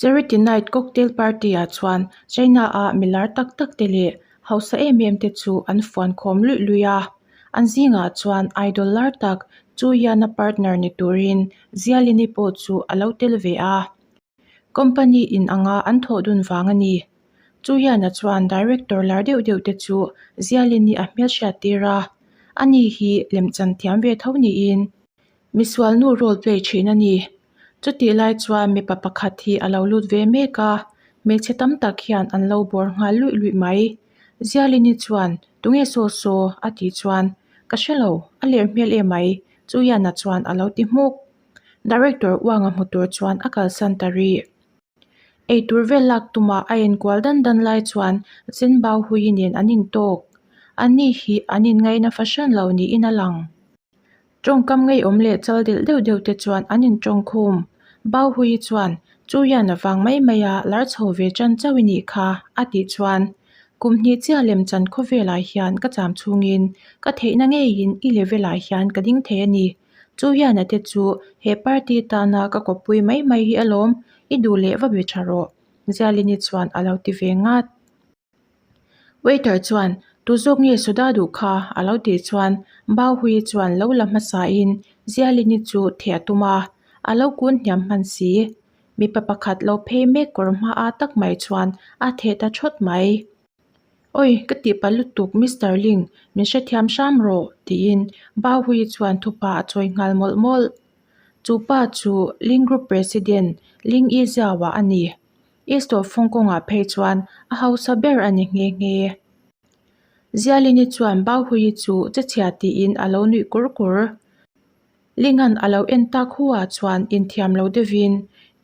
Charity Night Cocktail Party-ah chuan China-a milar tak tak te leh hausa em em te chu an fuan khawm luih luih a. An zingah chuan idol lar tak Chu Yan-a partner ni turin Zialini pawh chu a lo tel ve a. Company in anga an thawh dun vang a ni. Chu Yan-a chuan director lar deuh deuh te chu Zialini a hmelhriat tir a. Ani hi lemchan thiam ve tho niin misualnu role play thin a ni. Chutih lai chuan mipa pakhat hi a lo lut ve mek a, hmeichhe tam tak hian an lo bawr nghal luih luih mai. Zialini chuan, Tunge saw saw? a tih chuan, Ka hre lo, a ler hmel em mai, chu Yana chuan a lo ti hmuk. Director uanga hmu tur chuan a kalsan ta rih. Eitur vel lak tuma a enkual dan dan lai chuan Zenbau Hui nen an intawk. Anni hi an inngaihna fahran lo niin a lang. Tawngkam ngeiawm leh chal delh deuh deuh te chuan an intawng khum. Bau Hui chuan, Chu hian a vang mai mai a, lar chho ve tan chauh i nih kha, a tih chuan, Kum hnih chiah lemchan khawvelah hian ka cham chhungin ka theihna ngeiin i level-ah hian ka ding thei a ni. Chu hian a te chu he party tana ka kawppui mai mai hi alawm, i duh leh va be tha rawh, Zialini chuan a lo ti ve ngat. Waiter chuan, Tu zawk nge soda duh kha? a lo tih chuan Bauhui chuan lo la hmasain Zialini chu theh a tum a, a lo kun hniam hman si. Mipa pakhat lo phei mek kawr hma a tak mai chuan a theh ta thawt mai. Awi, ka tihpalh lutuk Mister Ling, min hrethiam hram rawh, tiin Bauhui chuan thupa a chawi nghal mawlh mawlh. Chu pa chu Ling Group President Ling Yiziaua a ni. East of Hong Kong-ah phei chuan a hausa ber a ni nghe nghe. Zialini chuan Bauhui chu che chhia tiin a lo nuih kur kur. Lingan a lo en tak hu ah chuan inthiam lo deuhin,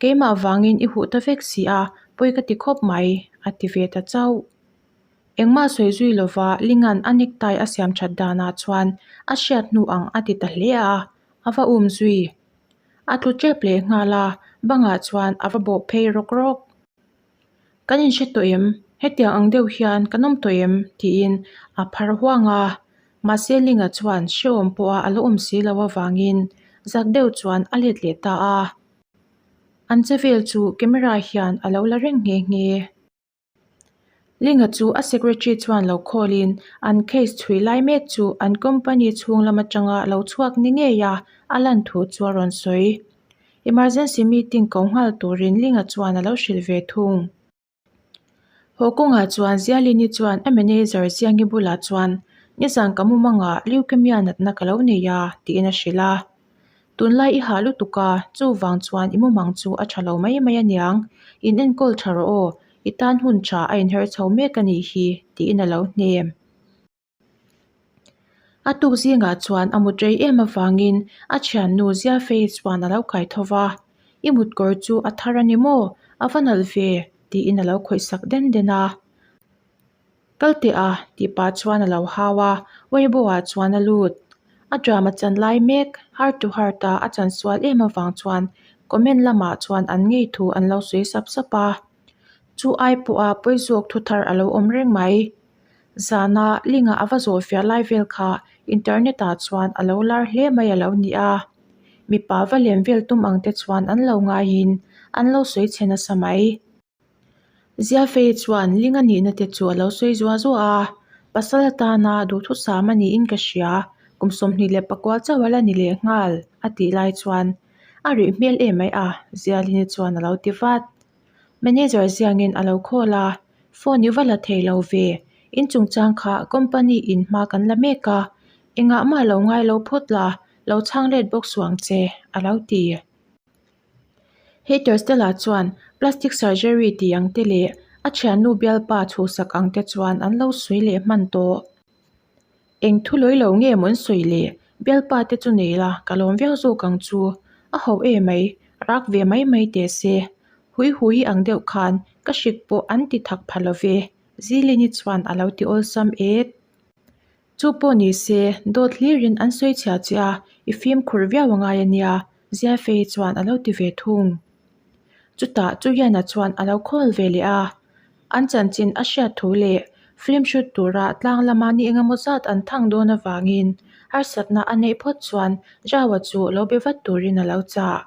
Keimah vangin i huh ta vek si a, pawi ka ti khawp mai, a ti ve ta chauh. Engmah sawi zui lova Lingan a necktie a siam that danah chuan a hriat hnu ang a ti ta hle a, a va um zui. A tlu tep leh nghal a, bangah chuan a va bawh phei rawk rawk. Kan inhre tawh em? Hetiang ang deuh hian kan awm tawh em? tiin a phar huang a. Mahse Linga chuan hrehawm pawha a la awm si lo avangin zak deuh chuan a let leh ta a. An che vel chu camera hian a lo la reng nghe nghe. Linga chu a secretary chuan lo call in an case chhui lai mek chu an company chhung lam atanga lo chhuak ni ngei a a lan thu chu a rawn sawi. Emergency meeting ko nghal turin Linga chuan a lo hrilh ve thung. Haw kawngah chuan Zialini chuan a manager Ziangi bulah chuan nizan ka mumangah leukemia natna ka lo nei a tiin a hrilh a. Tunlai i hah lutuk a, chuvang chuan i mumang chu a tha lo mai mai aniang, in enkawl tha rawh aw, i tan hun tha a inher chho mek a nih hi tiin a lo hnem. A tuk zingah chuan a mut rei em avangin a thiannu Ziafei chuan a lo kai tho va, I mut kawr chu a thar a ni maw? A va nalh ve tiin a lo khawih sak den den a. Kal teh a tih pah chuan a lo hau a, Weibo ah chuan a lut. A drama chan lai mek heart to heart a a chan sual em avang chuan comment lamah chuan an ngei thu an lo sawi sap sap a. Chu ai pawha pawi zawk thu thar a lo awm reng mai. Zana Linga a va zawh fiah lai vel kha internet ah chuan a lo lar hle mai a lo ni a. Mipa va lem vel tum ang te chuan an lo ngaiin an lo sawi chhe nasa mai. Ziafei chuan Linga nihna te chu a lo sawi zuah zuah a, pasal atana duhthusam a niin ka hria, kum 24 chauh a la ni leh nghal a tih lai chuan a rih hmel em mai a, Zialini chuan a lo ti vat. Manager ziangin a lo call a, phone i va la thei lo ve, in chungchang kha company in hma kan la mek a, engah mah lo ngai lo phawt la, lo chhang let bawk suh ang che, a lo ti. Hater Stella chuan plastic surgery tih ang te leh a thiannu bialpa chhuhsak ang te chuan an lo sawi leh hman tawh. Eng thu lawi lo nge maw an sawi le? Bialpa te chu nei la, ka lawm viau zawk ang chu. A ho e mai, rak ve mai mai teh se. Hui hui ang deuh khan ka hrik pawh an ti thak pha lo ve, Zilini chuan a lo ti awlsam et. Chu pawh ni se, dawt hlirin an sawi chhia che a, i fimkhur viau a ngai a nia, Ziafei chuan a lo ti ve thung. Chutah Chuhiana chuan a lo call ve leh a, an chanchin a hriat thu leh film shoot tura tlang lama ni engemaw zat an thang dawn avangin harsatna a neih phawt chuan Jawa chu lo be vat turin a lo chah.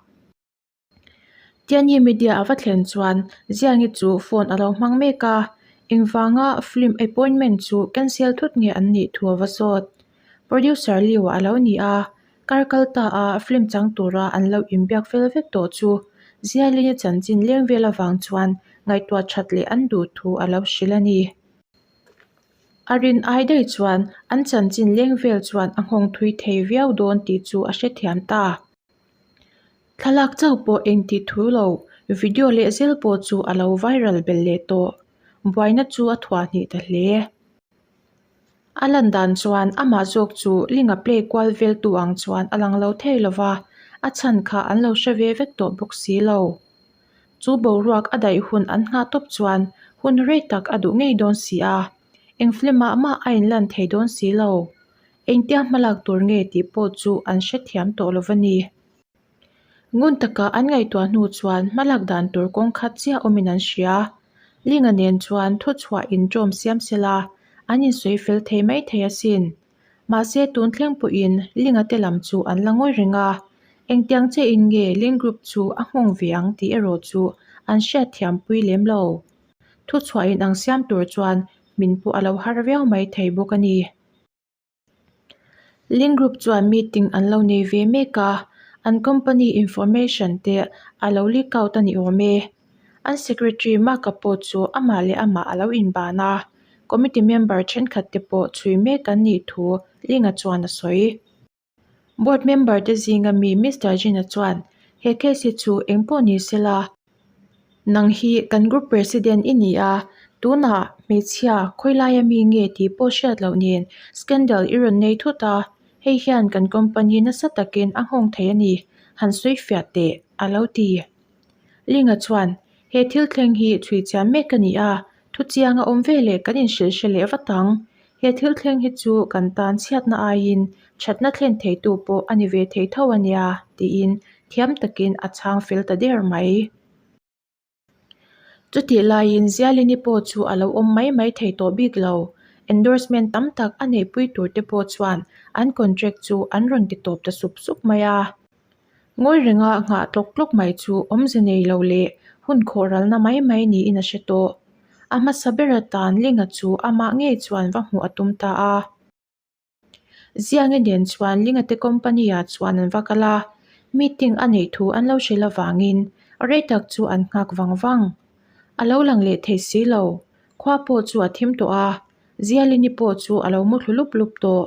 Tianyi Media a va thlen chuan Ziangi chu phone a lo hmang mek a, engvanga film appointment chu cancel thut nge an nih thu a va zawt. Producer Liu a lo ni a, kar kal ta a film chang tura an lo inbiak fel vek tawh chu Zialini chanchin leng vel avang chuan ngaihtuah that leh an duh thu a lo hrilh a ni. A rin ai daih chuan an chanchin leng vel chuan a nghawng thui thei viau dawn tih chu a hrethiam ta. Thlalak chauh pawh engtih thu lo, video leh zel pawh chu a lo viral belh leh tawh. Buaina chu a thuah hnih ta hle. A lan dan chuan amah zawk chu Linga play kual vel tu ang chuan a lang lo thei lo va, a chhan kha an lo hre ve vek tawh bawk si lo. Chu boruak a daih hun an nghah tawp chuan hun rei tak a duh ngei dawn si a, eng film ah mah a inlan thei dawn si lo. Engtia hmalak tur nge tih pawh chu an hrethiam tawh lo va ni. Ngun taka an ngaihtuah hnu chuan hmalak dan tur kawng khat chiah awmin an hria. Linga nen chuan thuchhuah inṭawm siam sela an insawi fel thei mai thei asin. Mahse tun thleng pawhin Linga te lam chu an la ngawi reng a, engtiang chiahin nge Ling Group chu a nghawng ve ang tih erawh chu an hriatthiam pui lem lo. Thuchhuah inang siam tur chuan min pawh a lo har viau mai thei bawk a ni. Link Group chuan meeting an lo nei ve mek a, an company information te a lo leak out a ni awm e. An secretary Mark-a pawh chu amah leh amah a lo inban a, committee member thenkhat te pawh chhui mek an nih thu Ling-a chuan a sawi. Board member te zinga mi Mister Jin-a chuan he case hi chu eng pawh ni sela, Nang hi kan group president i ni a, tunah hmeichhia khawilaia mi nge tih pawh hriat loh nen scandal i rawn nei thut a, hei hian kan company nasa takin a nghawng thei a ni, han sawi fiah teh, a lo ti. Linga chuan, He thil thleng hi chhui chian mek ka ni a, thu chiang a awm ve leh kan inhrilh hre leh vat ang. He thil thleng hi chu kan tan chhiatna aiin thatna thlen theitu pawh a ni ve thei tho a nia, tiin thiam takin a chhang fel ta der mai. Chutih laiin Zialini pawh chu a lo awm mai mai thei tawh bik lo. Endorsement tam tak a neihpui tur te pawh chuan an contract chu an rawn ti tawp ta sup sup mai a. Ngawi renga nghah tlawk tlawk mai chu awmze nei lo leh hun khawh ralna mai mai niin a hre tawh. A hmasa ber atan Linga chu amah ngei chuan va hmuh a tum ta a. Ziange nen chuan Linga te company ah chuan an va kal a, meeting a neih thu an lo hrilh avangin rei tak chu an nghak vang vang. A lo lang leh thei si lo, khua pawh chu a thim tawh a, Zialini pawh chu a lo mu thlu lup lup tawh.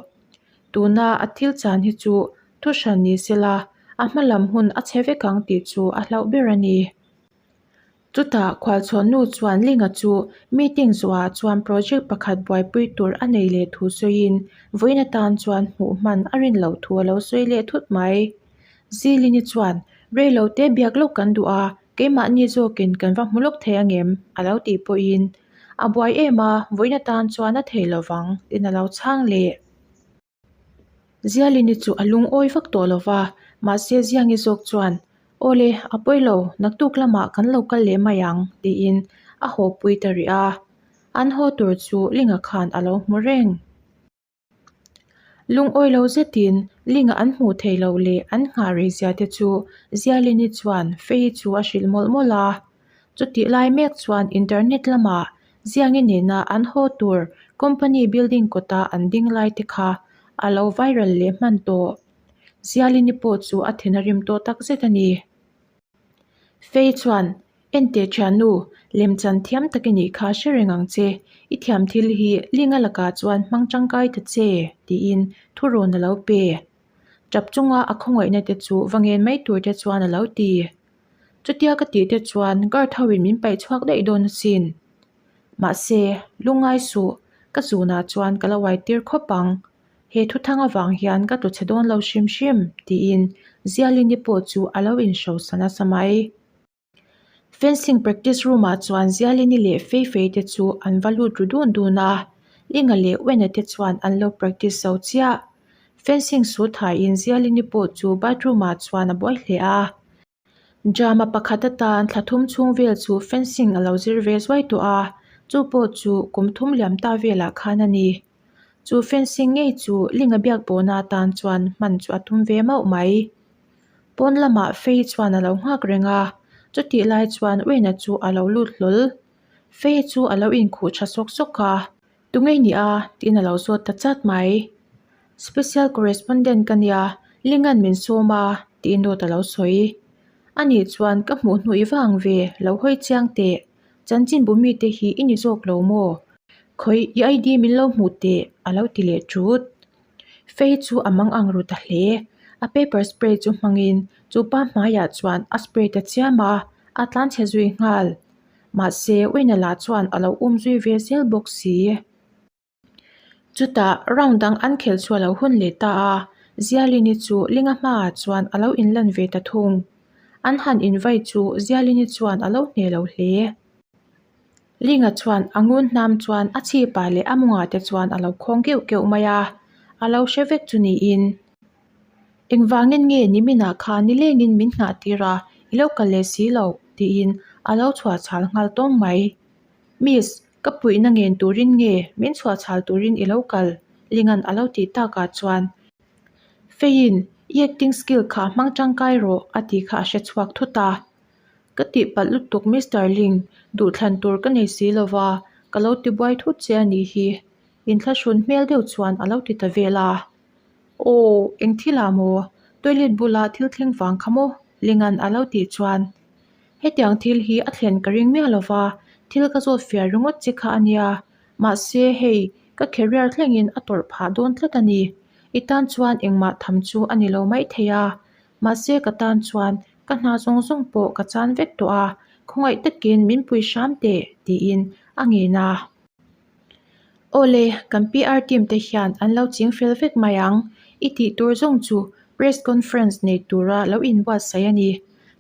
Tuna a thil chan hi chu thu hran ni sela, a hma lam hun a chhe vek ang tih chu a hlauh ber a ni. Chutah khualchhawnnu chuan Linga chu meeting zawhah chuan project pakhat buaipui tur a nei leh thu sawiin vawiin atan chuan hmuh hman a rin loh thu a lo sawi leh thut mai. Zilini chuan, Reilo te biak lawk kan duh a, keimahni zawkin kan va hmu lawk thei angem? a lo tih pawhin, A buai em a, vawiin atan chuan a thei lovang tiin a lo chhang leh. Zialini chu a lungawi vak tawh lo va, mahse Ziangi zawk chuan, Awle, a pawi lo, naktuk lamah kan lo kal leh mai ang, tiin a haw pui ta rih a. An haw tur chu Linga khan a lo hmu reng. Lungawi lo zetin Linga an hmuh theih loh leh an nghah rei zia te chu Zialini chuan Fei chu a hrilh mawlh mawlh a. Chutih lai mek chuan internet lamah Ziangi nena an haw tur company building kawta an ding lai te kha a lo viral leh hman tawh. Zialini pawh chu a thin a rim tawh tak zet a ni. Fei chuan, Enteh thiannu, lemchan thiam tak i nih kha hre reng ang che, i thiam thil hi Linga lakah chuan hmang tangkai ta che, tiin thurawn a lo pe. Tap chunga a khawngaihna te chu va ngen mai tur te chuan a lo ti. Chutia ka tih te chuan guard ho in min paih chhuak daih dawn asin. Mahse, lungngai suh, ka zunah chuan ka lo uai tir khawp ang. He thuthang avang hian ka tlu chhe dawn lo hrim hrim, tiin Zialini pawh chu a lo inhrosa nasa mai. Fencing practice room ah chuan Zialini leh Feifei te chu an va lut ru dun dun a, Linga leh Wena te chuan an lo practice zo chiah. Fencing suit haiin Zialini pawh chu bathroom ah chuan a buai hle a. Drama pakhat atan thla thum chhung vel chu fencing a lo zir ve zuai tawh a, chu pawh chu kum thum liam ta velah khan a ni. Chu fencing ngei chu Linga biak pawhna atan chuan hman chu a tum ve mauh mai. Pawn lamah Fei chuan a lo nghak reng a, Chutih lai chuan Wayne-a chu a lo lut hlawl. Faye chu a lo inkhuh tha sawk sawk a. Tunge i nih a? tiin a lo zawt ta chat mai. Special correspondent ka nia, Lingan min sawm a, tiin dawt a lo sawi. Anih chuan ka hmuh hnu i vang ve, lo hawi chiang teh. Chanchinbu mite hi i ni zawk lo maw? Khawi i ID min lo hmuh teh, a lo ti leh ṭut. Fei chu a mang ang ru ta hle. A paper spray chu hmangin chu pa hmaiah chuan a spray ta chiam a, a tlanchhe zui nghal. Mahse, Wayne-a lah chuan a lo um zui ve zel bawk si. Chutah round dang an khelh chu a lo hun leh ta a, Zialini chu Linga hmaah chuan a lo inlan ve ta thung. An han invai chu Zialini chuan a lo hneh lo hle. Linga chuan a ngun hnam chuan a chhipah leh a mawngah te chuan a lo khawng keuh keuh mai a, a lo hre vek chu niin. Engvangin nge niminah khan nilengin min nghah tir a, i lo kal leh si loh? tiin a lo chhuah chhal nghal tawng mai. Miss, ka puihna ngen turin nge min chhuah chhal turin i lo kal? Lingan a lo tih takah chuan Feiin i acting skill kha hmang tangkai rawh a tih kha a hre chhuak thut a. Ka tihpalh lutuk Mister Ling, duhthlan tur ka nei si lova, ka lo tibuai thut che a nih hi. Inthlahrun hmel deuh chuan a lo ti ta vel a. Aw, eng thil ah maw? Toilet bula thil thleng vang kha maw? Lingan a lo tih chuan. Hetiang thil hi a thlen ka ring miah lova, thil ka zawt fiah ringawt che kha a nia. Mahse, hei, ka career thlengin a tawrh phah dawn tlat a ni. I tan chuan engmah tham chu a ni lo maithei a. Mahse, ka tan chuan ka hna zawng zawng pawh ka chan vek tawh a, khawngaih takin min pui hram teh, tiin a ngen a. Awle, kan PR team te hian an lo ching fel vek mai ang. I tih tur zawng chu press conference nei tura lo inbuatsaih a ni.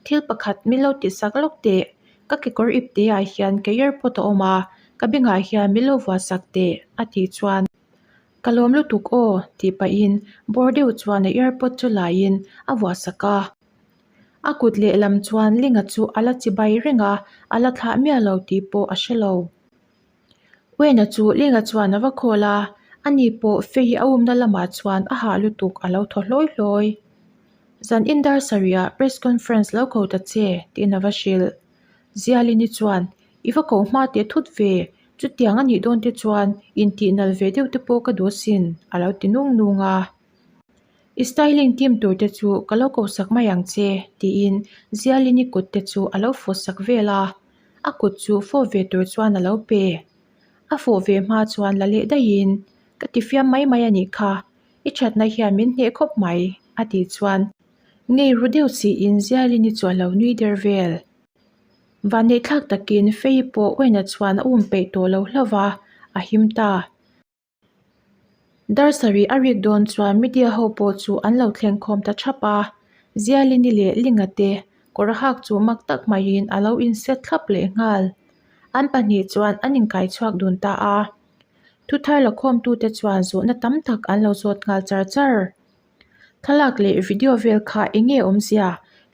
Thil pakhat min lo tihsak lawk teh. Ka kekawr ip te ah hian ka earpod a awm a, ka bengah hian min lo vuahsak teh a tih chuan ka lawm lutuk aw tih pahin bawr deuh chuan a earpod chu laiin a vuahsak a. A kut lehlam chuan Linga chu a la chibai reng a, a la thlah miah lo tih pawh a hre lo. Wayne-a chu Linga chuan a va call a, ani pawh Fei a umna lamah chuan a hah lutuk a lo thaw hlawi hlawi. Zan in dar sarih-ah press conference lo ko ta che tiin a va hrilh. Zialini chuan, I va ko hma teh thut ve, chutiang a nih dawn te chuan intih nal ve deuh te pawh ka duh asin a lo ti nung nung a. I styling team tur te chu ka lo ko sak mai ang che tiin Zialini kut te chu a lo fawh sak vel a. A kut chu fawh ve tur chuan a lo pe. A fawh ve hma chuan la leh daihin, Ka ti fiam mai mai a nih kha, i thatna hian min hneh khawp mai, a tih chuan ngei ru deuh siin Zialini chu a lo nui der vel. Vanneihthlak takin Fei pawh Wayne-a chuan a um peih tawh lo hlauh va, a him ta. Dar sarih a rik dawn chuan media ho pawh chu an lo thleng khawm ta thap a, Zialini leh Linga te kawr hak chu mak tak maiin a lo inset thlap leh nghal. An pahnih chuan an inkai chhuak dun ta a, thuthar la khawmtute chuan zawhna tam tak an lo zawt nghal char char. Thlalak leh video vel kha eng nge awmzia?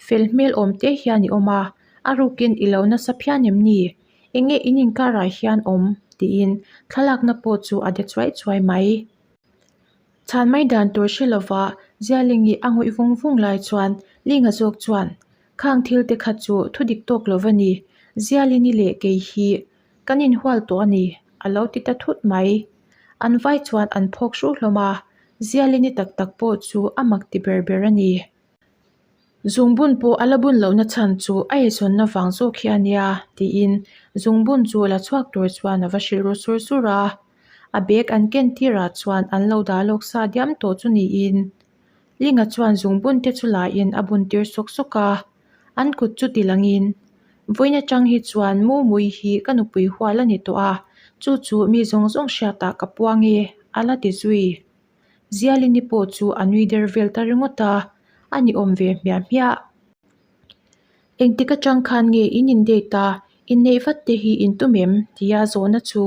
Fel hmel awm te hian i awm a, a rukin i lo nasa phian em ni? Eng nge in inkarah hian awm? tiin thlalakna pawh chu a de chuai chuai mai. Chhan mai dan tur hre lova Zialingi a ngawih vung vung lai chuan Linga zawk chuan, Khang thil te kha chu thu dik tawk lo va ni, Zialini leh kei hi Kan inhual tawh a ni, a lo ti ta thut mai. An vai chuan an phawk hruh hlawm a, Zialini tak tak pawh chu a mak ti ber ber a ni. Zungbun pawh a la bun lohna chhan chu a eizawnna vang zawk hi a nia, tiin zungbun chu la chhuak tur chuan a va hrilh ru sur sur a. A bag an ken tirah chuan an lo dah lawk sa diam tawh chu niin Linga chuan zungbun te chu lain a bun tir sawk sawk a. An kut chu ti langin, Vawiin atang hi chuan Mumui hi ka nupui hual a ni tawh a, chu chu mi zawng zawng hriatah ka puang e, a la ti zui. Zialini pawh chu a nui der vel ta ringawt a, a ni awm ve hmiah hmiah. Engtik atang khan nge in in date a, inneih vat te hi in tum em? tia zawhna chu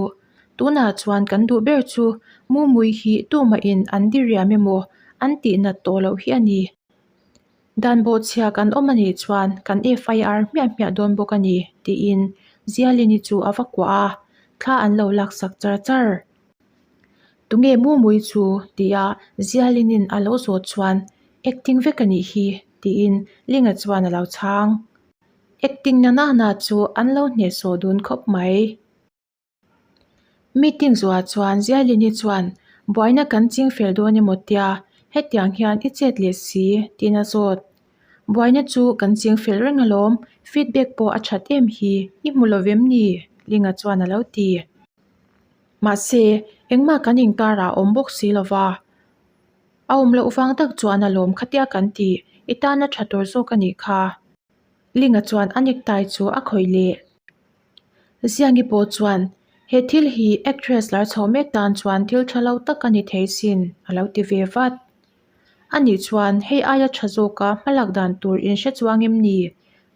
tunah chuan kan duh ber chu Mumui hi tumahin an diriam emaw an tihnat tawh loh hi a ni. Dan bawhchhia kan awm a nih chuan kan FIR hmiah hmiah dawn bawk a ni, tiin Zialini chu a va kuah a, thla an lo laksak char char. Tunge Mumui chu? tia Zialinin a lo zawt chuan, Acting vek a nih hi, tiin Linga chuan a lo chhang. Acting na nana chu an lo hnehsawh dun khawp mai. Meeting zuah chuan Zialini chuan buaina kan ching fel dawn emaw tia hetiang hian i chet leh si tiin a zawt. Buaina chu kan ching fel reng alawm, feedback pawh a that em hi, i hmu lo vem ni? Linga chuan a lo ti. Mahse, engmah kan inkarah a awm bawk si lo va. A awm loh vang tak chuan alawm khatia kan ti, i tana tha tur zawk a nih kha. Linga chuan a necktie chu a khawih leh. Ziangi pawh chuan, He thil hi actress lar chho mek tan chuan thil tha lo tak a ni thei sin, a lo ti ve vat. A nih chuan hei aia tha zawka hmalak dan tur in hre chuang em ni?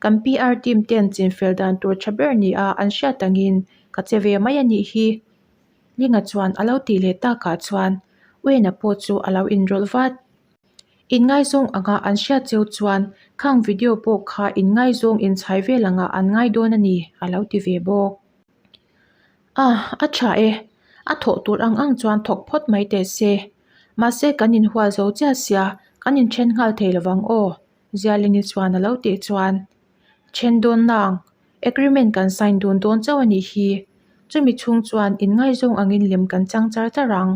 Kan PR team ten chinfel dan tur tha ber nia an hriat angin ka che ve mai a nih hi. Linga chuan a lo tih leh takah chuan Wayne-a pawh chu a lo inrawlh vat. Inngaizawng anga an hriat cheu chuan khang video pawh kha inngaizawng inchhai vel anga an ngai dawn a ni, a lo ti ve bawk. Ah, a tha e. A thawh tur ang ang chuan thawk phawt mai teh se. Mahse kan inhual zo chiah sia, kan inthen nghal thei lovang aw, Zialini chuan a lo tih chuan. Then dawn nang, agreement kan sign dun dawn chauh a nih hi. Chumi chhung chuan inngaizawng angin lem kan chang char char ang.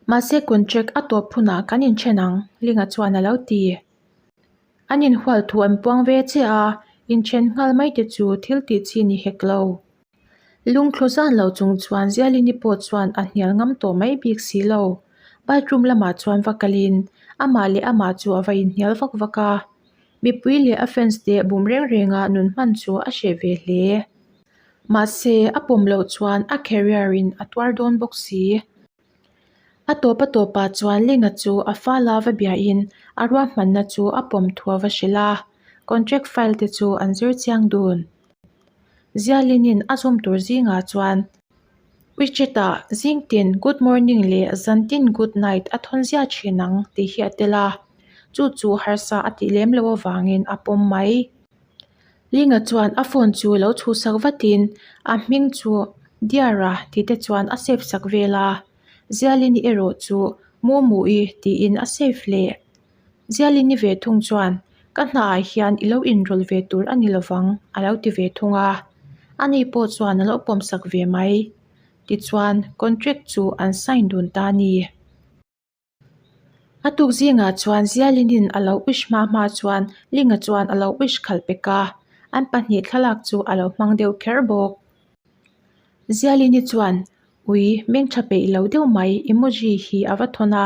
Mahse contract a tawp hunah kan inthen ang, Linga chuan a lo ti. An inhual thu an puang ve che a, inthen nghal mai te chu thil tih chi ni hek lo. Lungthlu zan lo chung chuan Zialini pawh chuan a hnial ngam tawh mai bik si lo. Bathroom lamah chuan va kalin amah leh amah chu a va inhnial vak vak a. Mipui leh a fans te bum reng renga nun hman chu a hreh ve hle. Mahse, a pawm loh chuan a career in a tuar dawn bawk si. A tawp a tawpah chuan Linga chu a fala va biahin a ruahmanna chu a pawm thu a va hrilh a, contract file te chu an zir chiang dun. Zialinin a zawm tur zingah chuan WeChat ah zingtin good morning leh zantin good night a thawn ziah thin ang tih hi a tel a, chu chu harsa a tih lem loh avangin a pawm mai. Linga chuan a phone chu lo chhuhsak vatin a hming chu Diara tih te chuan a save sak vel a, Zialini erawh chu Mumui tiin a save leh. Zialini ve thung chuan ka hnaah hian i lo inrawlh ve tur a ni lovang a lo ti ve thung a, ani pawh chuan a lo pawmsak ve mai. Tichuan contract chu an sign dun ta a ni. A tuk zingah chuan Zialinin a lo wish hma hma chuan Linga chuan a lo wish khalh pek a, an pahnih thlalak chu a lo hmang deuh kher bawk. Zialini chuan ui meng tha peih lo deuh mai emoji hi a va thawn a,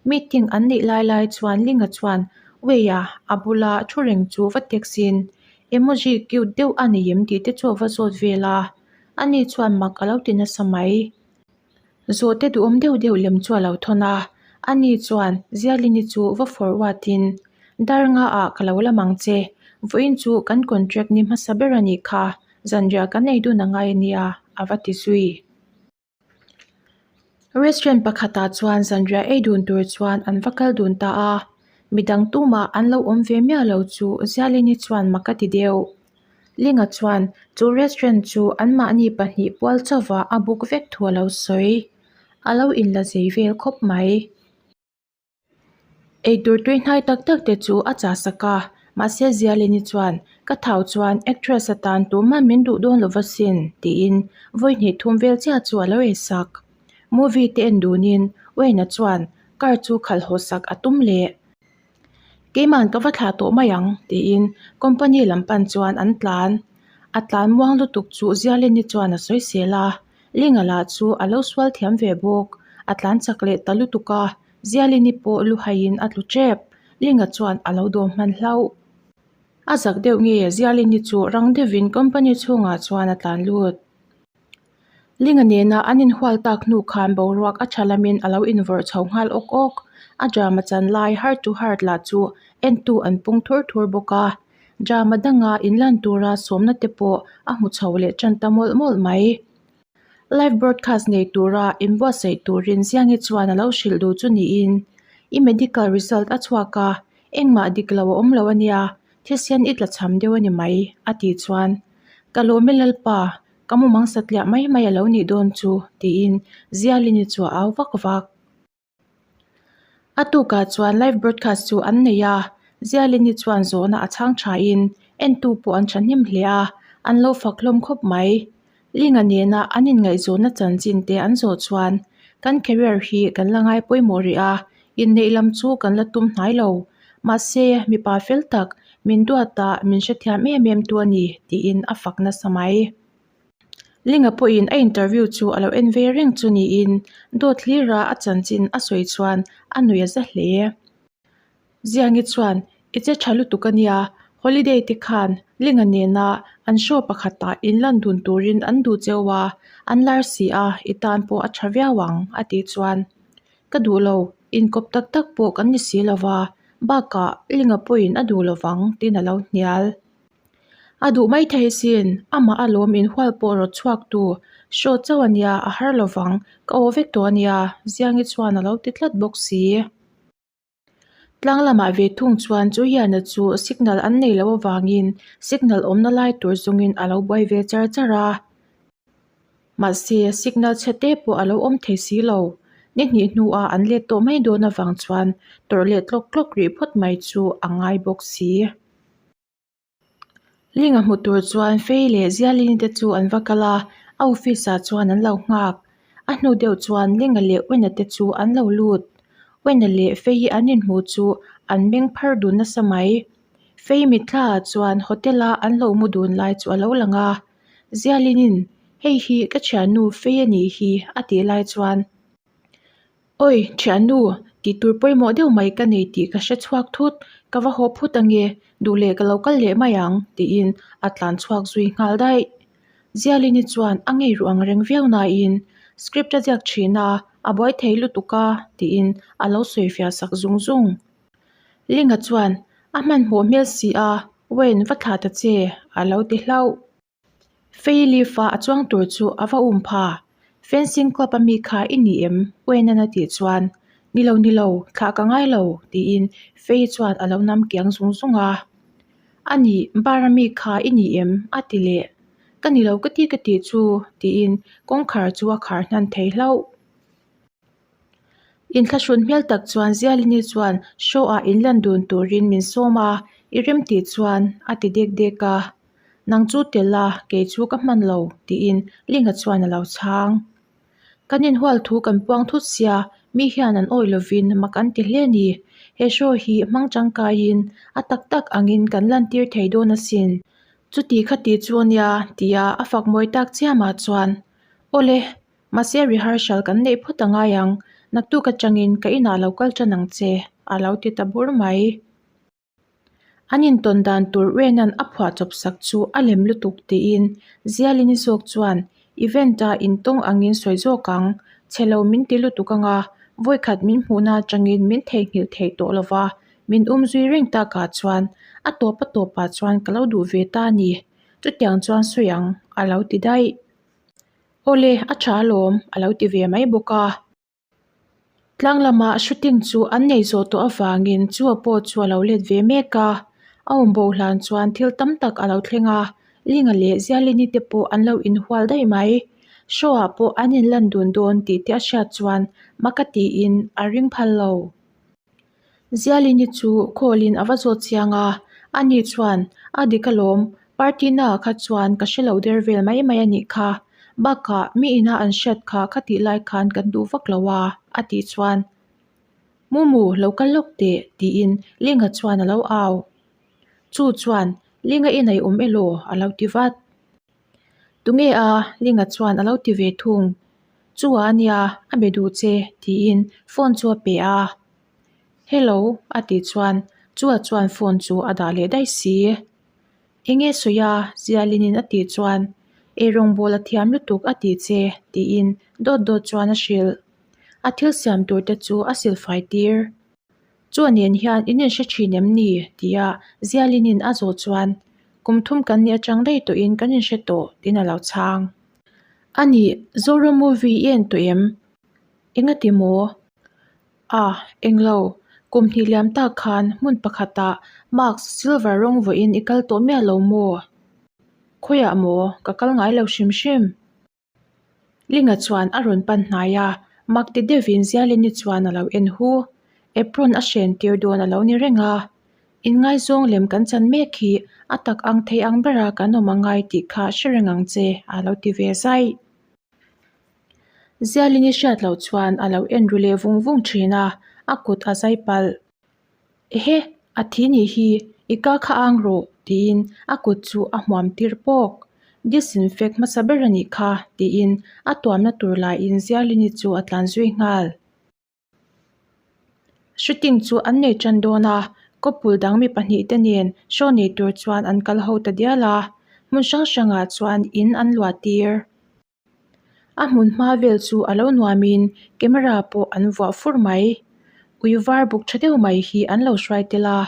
meeting an neih lai lai chuan Linga chuan Weia a bula thu reng chu va text in emoji cute deuh a nei em tih te chu a va zawt vel a, ani chuan mak a lo ti nasa mai. Zawhte duhawm deuh deuh lem chu a lo thawn a, ani chuan Zialini chu va forward in Dar nga ah ka lo lam ang che, vawiin chu kan contract ni hmasa ber a nih kha, zanriah kan ei dun a ngai a nia, a va ti zui. Restaurant pakhatah chuan zanriah ei dun tur chuan an va kal dun ta a, midang tumah an lo awm ve miah lo chu Zialini chuan mak a ti deuh. Linga chuan chu restaurant chu anmahni pahnih pual chauhva a buk vek thu a lo sawi. A lo inla zei vel khawp mai. Eitur tui hnai tak tak te chu a chah sak a, mahse Zialini chuan ka thau chuan actress atan tumah min duh dawn lova sin tiin vawi hnih thum vel chiah chu a lo ei sak. Movie te en dunin Wayne-a chuan car chu khalh haw sak a tum leh. Keiman ka va thlah tawh mai ang tiin company lam pan chuan an tlan. A tlan muang lutuk chu Zialini chuan a sawi sel a, Linga lah chu a lo sual thiam ve bawk. A tlan chak leh ta lutuk a, Zialini pawh lu haiin a tlu tep. Linga chuan a lo dawm hman hlauh. A zak deuh nge Zialini chu rang deuhin company chhungah chuan a tlan lut. Linga nena an inhual tak hnu khan boruak a tha lamin a lo invawrh chho nghal awk awk. A drama chan lai heart to heart lah chu entu an pung thur thur bawk a. Drama danga inlan tura sawmna te pawh a hmu chho leh tan ta mawlh mawlh mai. Live broadcast nei tura inbuatsaih turin Ziangi chuan a lo hrilh duh chu niin, I medical result a chhuak a, engmah dik lo a awm lo a nia, thisen i tla cham deuh a ni mai, a tih chuan, Ka lawm e Lalpa, Ka mumang satliah mai mai a lo nih dawn chu, tiin Zialini chu a au vak vak. A tukah chuan live broadcast chu an nei a, Zialini chuan zawhna a chhang thain. Entu pawh an thahnem hle a, an lo fak hlawm khawp mai. Linga nena an inngaihzawnna chanchin te an zawh chuan kan career hi kan la ngai pawimawh rih a, inneih lam chu kan la tum hnai lo. Mahse, mipa fel tak, min duat a, min hrethiam em em tu a ni, tiin a fak nasa mai. Linga pawhin a interview chu a lo en ve reng chu niin dawt hlira a chanchin a sawi chuan a nuih a za hle. Ziangi chuan, I che tha lutuk a nia, holiday te khan Linga nena an show pakhatah inlan dun turin an duh cheu a, an lar si a, i tan pawh a tha viau ang, a tih chuan, Ka duh lo, inkawp tak tak pawh kan ni si lo va, bakah Linga pawhin a duh lo vang, tiin a lo hnial. A duh mai thei sin, amah alawm inhual pawh rawt chhuak tu, show chauh a nia, a har lo vang, ka aw vek tawh a nia, Ziangi chuan a lo ti tlat bawk si. Tlang lamah ve thung chuan chu hiana chu signal an nei loh avangin signal awmna lai tur zawngin a lo buai ve char char a. Mahse signal chhe te pawh a lo awm thei si lo. Ni hnih hnuah an let tawh mai dawn avang chuan tawrh leh tlawk tlawk rih phawt mai chu a ngai bawk si. Linga hmu tur chuan Fei leh Zialini te chu an va kal a, a office ah chuan an lo nghak. A hnu deuh chuan Linga leh Wena te chu an lo lut. Wena leh Fei hi an inhmu chu an meng phar dun nasa mai. Fei mitthla ah chuan hotel a an lo mu dun lai chu a lo lang a. Zialinin, Hei hi ka thiannu Fei a nih hi a tih lai chuan. Awi, thiannu, tih tur pawimawh deuh mai ka nei tih ka hre chhuak thut, ka va haw phut ange, duh leh ka lo kal leh mai ang, tiin a tlan chhuak zui nghal daih. Zialini chuan a ngei ruh ang reng viau nain, Script a ziak thin a, a buai thei lutuk a, tiin a lo sawi fiah sak zung zung. Linga chuan, A hmanhmawh hmel si a, Wayne va thlah ta che, a lo ti hlauh. Fei leaf-a a chuang tur chu a va um pha. Fencing club a mi kha i ni em? Wayne-a'n a tih chuan, Ni lo, ni lo, thlah ka ngai lo, tiin Fei chuan a lo nam kiang zung zung a. A nih, bar a mi kha i ni em? a ti leh. Ka ni lo ka ti ka tih chu, tiin kawngkhar chu a khar hnan thei hlauh. Inthlahrun hmel tak chuan Zialini chuan show ah inlan dun turin min sawm a, i rem tih chuan a ti dek dek a. Nang chu tel a, kei chu ka hman lo, tiin Linga chuan a lo chhang. Kan inhual thu kan puang thut sia, mi hian an awih lovin mak an ti hle a ni. He show hi hmang tangkaiin a tak tak angin kan lantir thei dawn asin. Chuti khati chu ania, tia a fak mawi tak chiamah chuan, Awle, Mahse rehearsal kan neih phawt a ngai ang, naktuk atangin ka inah lo kal tan ang che, a lo ti ta bur mai. An intawn dan tur Renan a phuah chawp sak chu a lem lutuk tiin Zialini zawk chuan event-a intawng angin sawi zawk ang, chhe lo min ti lutuk anga vawikhat min hmuhna atangin min theihnghilh theih tawh lova min um zui reng takah chuan a tawp a tawpah chuan ka lo duh ve ta a ni, chutiang chuan sawi ang, a lo ti daih. Awle, a tha alawm, a lo ti ve mai bawk a. Tlang lamah shooting chu an nei zawh tawh avangin chu a pawh chu a lo let ve mek a. A awm bo hlan chuan thil tam tak a lo thleng a, Linga leh Zialini te pawh an lo inhual daih mai. Show ah pawh an inlan dun dawn tih te a hriat chuan maka tiin a ring phal lo. Zialini chu call-in a va zawt chiang a, ani chuan, A dik alawm, party naah kha chuan ka hre lo der vel mai mai a nih kha. Bakah mi ina an hriat kha kha tih lai khan kan duh vak lo a, a tih chuan, Mumu, lo kal lawk teh, tiin Linga chuan a lo au. Chu chuan, Linga i nei awm elaw? a lo ti vat. Tunge a? Linga chuan a lo ti ve thung. Chu a nia, a be duh che, tiin phone chu a pe a. Hello, a tih chuan Chua chuan phone chu a dah leh daih si. Enge sawi a? Zialinin a tih chuan Eirawngbawl a thiam lutuk a tih che, tiin dawt dawt chuan a hrilh. A thil siam tur te chu a silfai tir. Chua nen hian in inhre thin em ni? tia Zialinin a zawh chuan Kum thum kan nih atang daih tawhin kan inhre tawh, tiin a lo chhang. A nih, Zoram movie i en tawh em? Engati maw? Ah, englo, kum hnih liam tak khan hmun pakhatah mask silver rawng vawiin i kal tawh miah lo maw? Khawiah maw? Ka kal ngai lo hrim hrim. Linga chuan a rawn pan hnai a, mak ti deuhin Zialini chuan a lo en hu. Apron a hren tir dawn a lo ni reng a. Inngaizawng lem kan chan mek hi a tak ang thei ang bera kan awm angai tih kha hre reng ang che a lo ti ve zai. Zialin i hriat loh chuan a lo en ru leh vung vung thin a, a kut a zai palh. Ehe, a thi nih hi, i ka kha ang rawh tiin a kut chu a hmuam tir pawk. Disinfect hmasa ber a nih kha tiin a tuamna tur laiin Zialini chu a tlan zui nghal. Shooting chu an nei tan dawn a, couple dang mi pahnihte nen show nei tur chuan an kal ho ta dial a, hmun hrang hrangah chuan in an luah tir. A hmun hma vel chu a lo nuamin camera pawh an vuah fur mai. Ui var buk tha deuh mai hi an lo hruai tel a.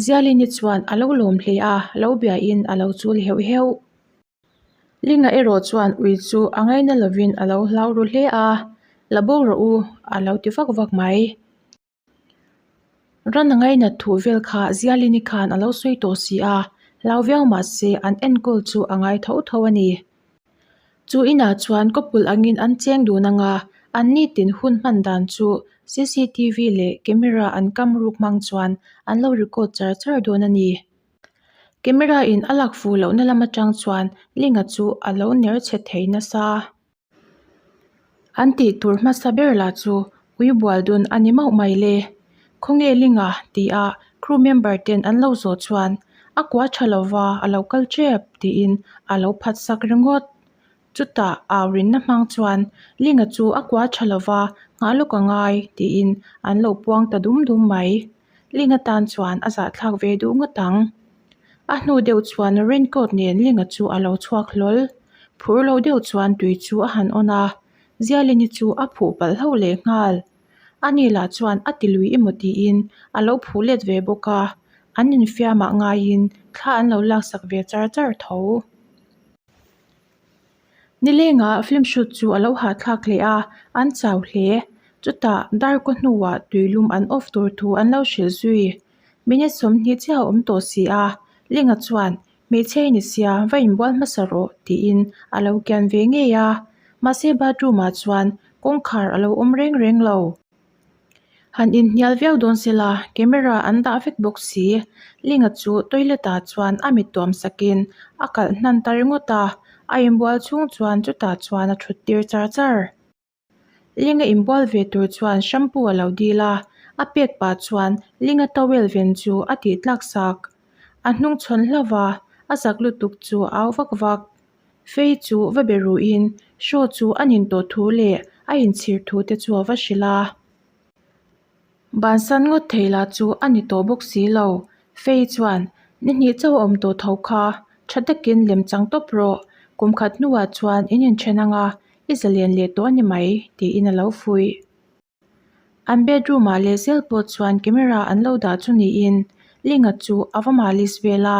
Zialini chuan a lo lawm hle a, lo biain a lo chul heuh heuh. Linga erawh chuan ui chu a ngaina lovin a lo hlau ru hle a, La bo rawh u a lo ti vak vak mai. Ran a ngainat thuh vel kha Zialini khan a lo sawi tawh si a, hlau viau mah se an enkawl chu a ngai tho tho a ni. Chu inah chuan kawpul angin an cheng dun ang a, an nitin hun hman dan chu cctv leh camera an kam ruk hmang chuan an lo record char char dawn a ni. Camera in a lak fuh lohna lam atang chuan Linga chu a lo ner chhe thei nasa. An tih tur hmasa ber lah chu ui bual dun a ni mauh mai le. Khawnge Linga ti a crew member ten an lo zawh chuan a kua tha lova a lo kal tep tiin a lo phat sak ringawt. Chutah au rinna hmang chuan Linga chu a kua tha lova nghah lawk a ngai tiin an lo puang ta dum dum mai. Linga tan chuan a zahthlak ve duh ngawt ang. A hnu deuh chuan raincoat nen Linga chu a lo chhuak hlawl. Phur lo deuh chuan tui chu a han awn a, Zialini chu a phuh palh hlauh leh nghal. Ani lah chuan a ti lui emaw tiin a lo phuh let ve bawk a, an infiamah ngaiin thla an lo laksak ve char char tho. Nilengah film shoot chu a lo hahthlak hle a, an chau hle. Chutah darkaw hnuah tuilum an off tur thu an lo hrilh zui. Minute 20 chiah a awm tawh si a, Linga chuan Hmeichhia i ni sia, va inbual hmasa rawh tiin a lo kian ve ngei a, mahse bathroom ah chuan kawngkhar a lo awm reng reng lo. Han inhnial viau dawn se la, camera an dah vek bawk si. Linga chu toilet ah chuan a mit tuam sakin a kalh hnan ta ringawt a, a inbual chhung chuan chutah chuan a thut tir char char. Linga inbual ve tur chuan shampoo a lo dil a, a pek pah chuan Linga towel ven chu a tih tlak sak. A hnung chhawn hlauh va, a zak lutuk chu a au vak vak. Fei chu va be ruhin show chu a nin tawh thu leh a inchhir thu te chu a va hrilh a. Bansan ngawt thei lah chu a ni tawh bawk si lo. Fei chuan, Ni hnih chauh a awm tawh tho kha, tha takin lem chang tawp rawh. Kum khat hnuah chuan in inthen ang a, i zalen leh tawh a ni mai, tiin a lo fuih. An bedroom ah leh zel pawh chuan camera an lo dah chu niin Linga chu a va malis vel a,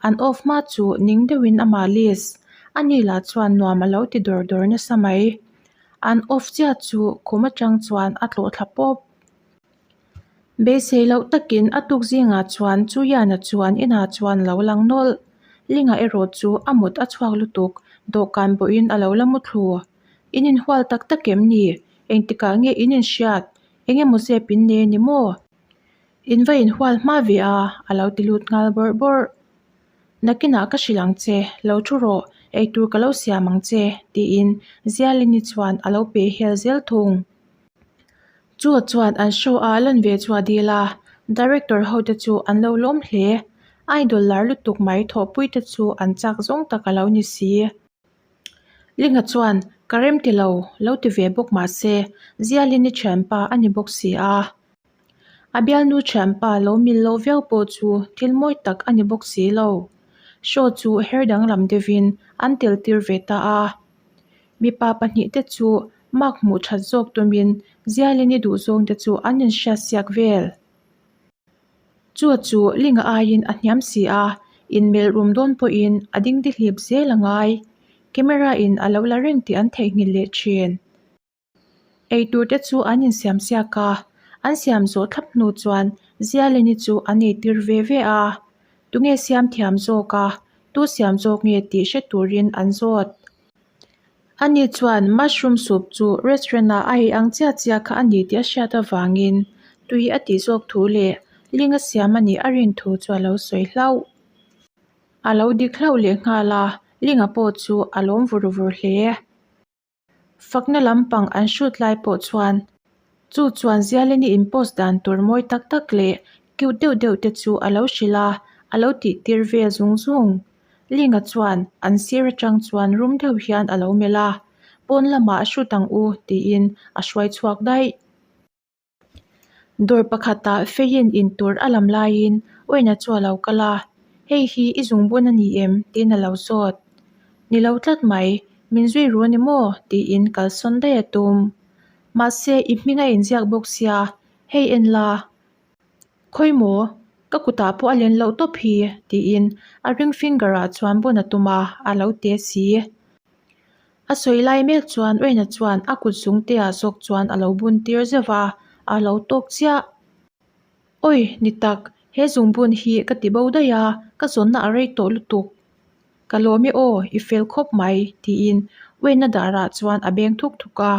an off hma chu ning deuhin a malis. Ani lah chuan nuam a lo ti dawr dawr nasa mai. An off chiah chu khum atang chuan a tlawh thla pawp. Beisei loh takin a tuk zingah chuan Chuyana chuan inah chuan lo lang nawlh. Linga erawh chu a mut a chhuak lutuk, dawhkan pawhin a lo la mu thlu. In inhual tak tak em ni? Engtikah nge in inhriat? Eng emaw zep in nei a ni maw? In va inhual hma ve a, a lo ti lut nghal bawrh bawrh. Nakinah ka hrilh ang che, lo thu rawh, eitur ka lo siam ang che, tiin Zialini chuan a lo peh hel zel thung. Chu chuan an show a lan ve chu a dil a, director ho te chu an lo lawm hle. Idol lar lutuk mai thawhpui te chu an chak zawng tak a lo ni si. Linga chuan, Ka rem ti lo, lo ti ve bawk mah se, Zialini thianpa a ni bawk si a. A bialnu thianpa lo mil lo viau pawh chu thil mawi tak a ni bawk si lo. Show chu her danglam deuhin an tel tir ve ta a. Mipa pahnihte chu mark hmuh that zawk tumin Zialini duhzawngte chu an inhriat siak vel. Chu chu Linga aiin a hniam si a, inmelh rum dawn pawhin a dingdihlip zel a ngai. Camera in a lo la reng tih an theihnghilh leh thin. Eitur te chu an insiam siak a, an siam zawh thlap hnu chuan Zialini chu an eitir ve ve a. Tunge siam thiam zawk a, tu siam zawk nge tih hre turin an zawt. Ani chuan mushroom soup chu restaurant ah a ei ang chiah chiah kha a ni tih a hriat avangin tui a tih zawk thu leh Ling-a siam a nih a rin thu chu a lo sawi hlauh. A lo dik hlauh leh nghal a, Ling-a pawh chu a lawm vur vur hle. Fakna lampang an hrut lai pawh chuan chu chuan Zialini in post dan tur mawi tak tak leh cute deuh deuh te chu a lo hrilh a, a lo tih tir vel zung zung. Linga chuan an sir atang chuan rum deuh hian a lo melh a, pawn lamah a hrut ang u tiin a hruai chhuak daih. Dawr pakhatah feiin in tur a lam laiin Wayne-a chu a lo kal a, Hei hi i zungbun a ni em? tiin a lo zawt. Ni lo tlat mai, min zui ru a ni maw? tiin kalsawn daih a tum. Mahse, i hming a inziak bawk sia, hei en la. Khawi maw? Ka kutah pawh a len loh tawp hi, tiin a ring finger-ah chuan bun a tum a, a lo te si. A sawi lai mek chuan Wayne-a chuan a kut zungte ah zawk chuan a lo bun tir zeuh a, a lo tawk chiah. Awi, ni tak, he zungbun hi ka ti bo daih a, ka zawnna a rei tawh lutuk. Ka lawm e aw, i fel khawp mai, tiin Wayne-a darah chuan a beng thuk thuk a.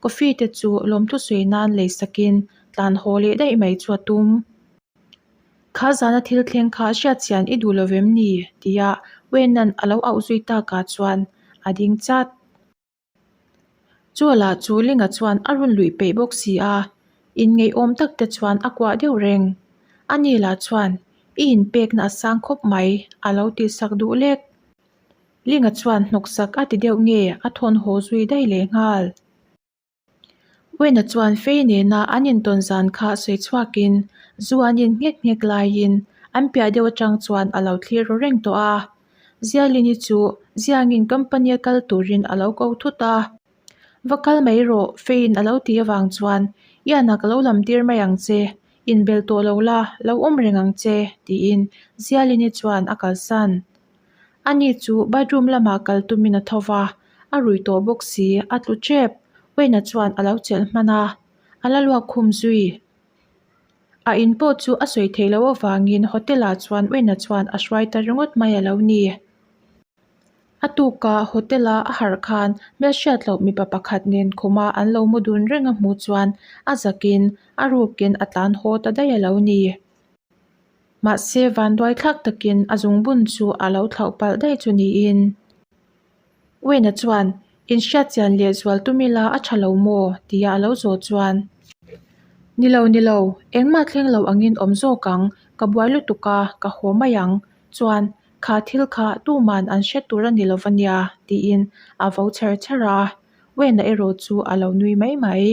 Coffee te chu lawmthu sawi nan lei sakin tlan haw leh daih mai chu a tum. Kha zana thil thleng kha hriatchian i duh lo vem ni? tia Wayne-a'n a lo auh zui takah chuan a ding chat. Chualah chu Linga chuan a rawn luih peih bawk si a, inngeihawm tak te chuan a kuah deuh reng. Ani lah chuan, I inpekna a sang khawp mai, a lo tihsak duh lek. Linga chuan hnawksak a ti deuh nge a thawn haw zui daih leh nghal. Wayne-a chuan Fei nena an intawn zan kha sawi chhuakin zu an in nghek nghek laiin an piah deuh atang chuan a lo thlir ru reng tawh a. Zialini chu Ziangin company a kal turin a lo ko thut a. Va kal mai rawh, Feiin a lo tih avang chuan Ian-a ka lo lam tir mai ang che, inbel tawh lo la, lo awm reng ang che, tiin Zialini chuan a kalsan. Ani chu bathroom lamah kal tumin a tho va, a rui tawh bawk si, a tlu tep. Wayne-a chuan a lo chelh hman a, a la luak khum zui. A in pawh chu a sawi theih loh avangin hotel-ah chuan Wayne-a chuan a hruai ta ringawt mai a lo ni. A tuka hotel-a a harh khan hmelhriat loh mipa pakhat nen khuma an lo mu dun reng a hmuh chuan a zakin a rukin a tlan haw ta daih a lo ni. Mahse, vanduai thlak takin a zungbun chu a lo thlauh palh daih chu niin. Wayne-a chuan, Inhriatchian leh zual tum ila a tha lo maw? tia a lo zawh chuan, Ni lo, ni lo, engmah thleng lo angin awm zawk ang, ka buai lutuk a, ka haw mai ang. Chuan, kha thil kha tuman an hre tur a ni lo va nia, tiin a vo chher chher a. Wayne-a erawh chu a lo nui mai mai.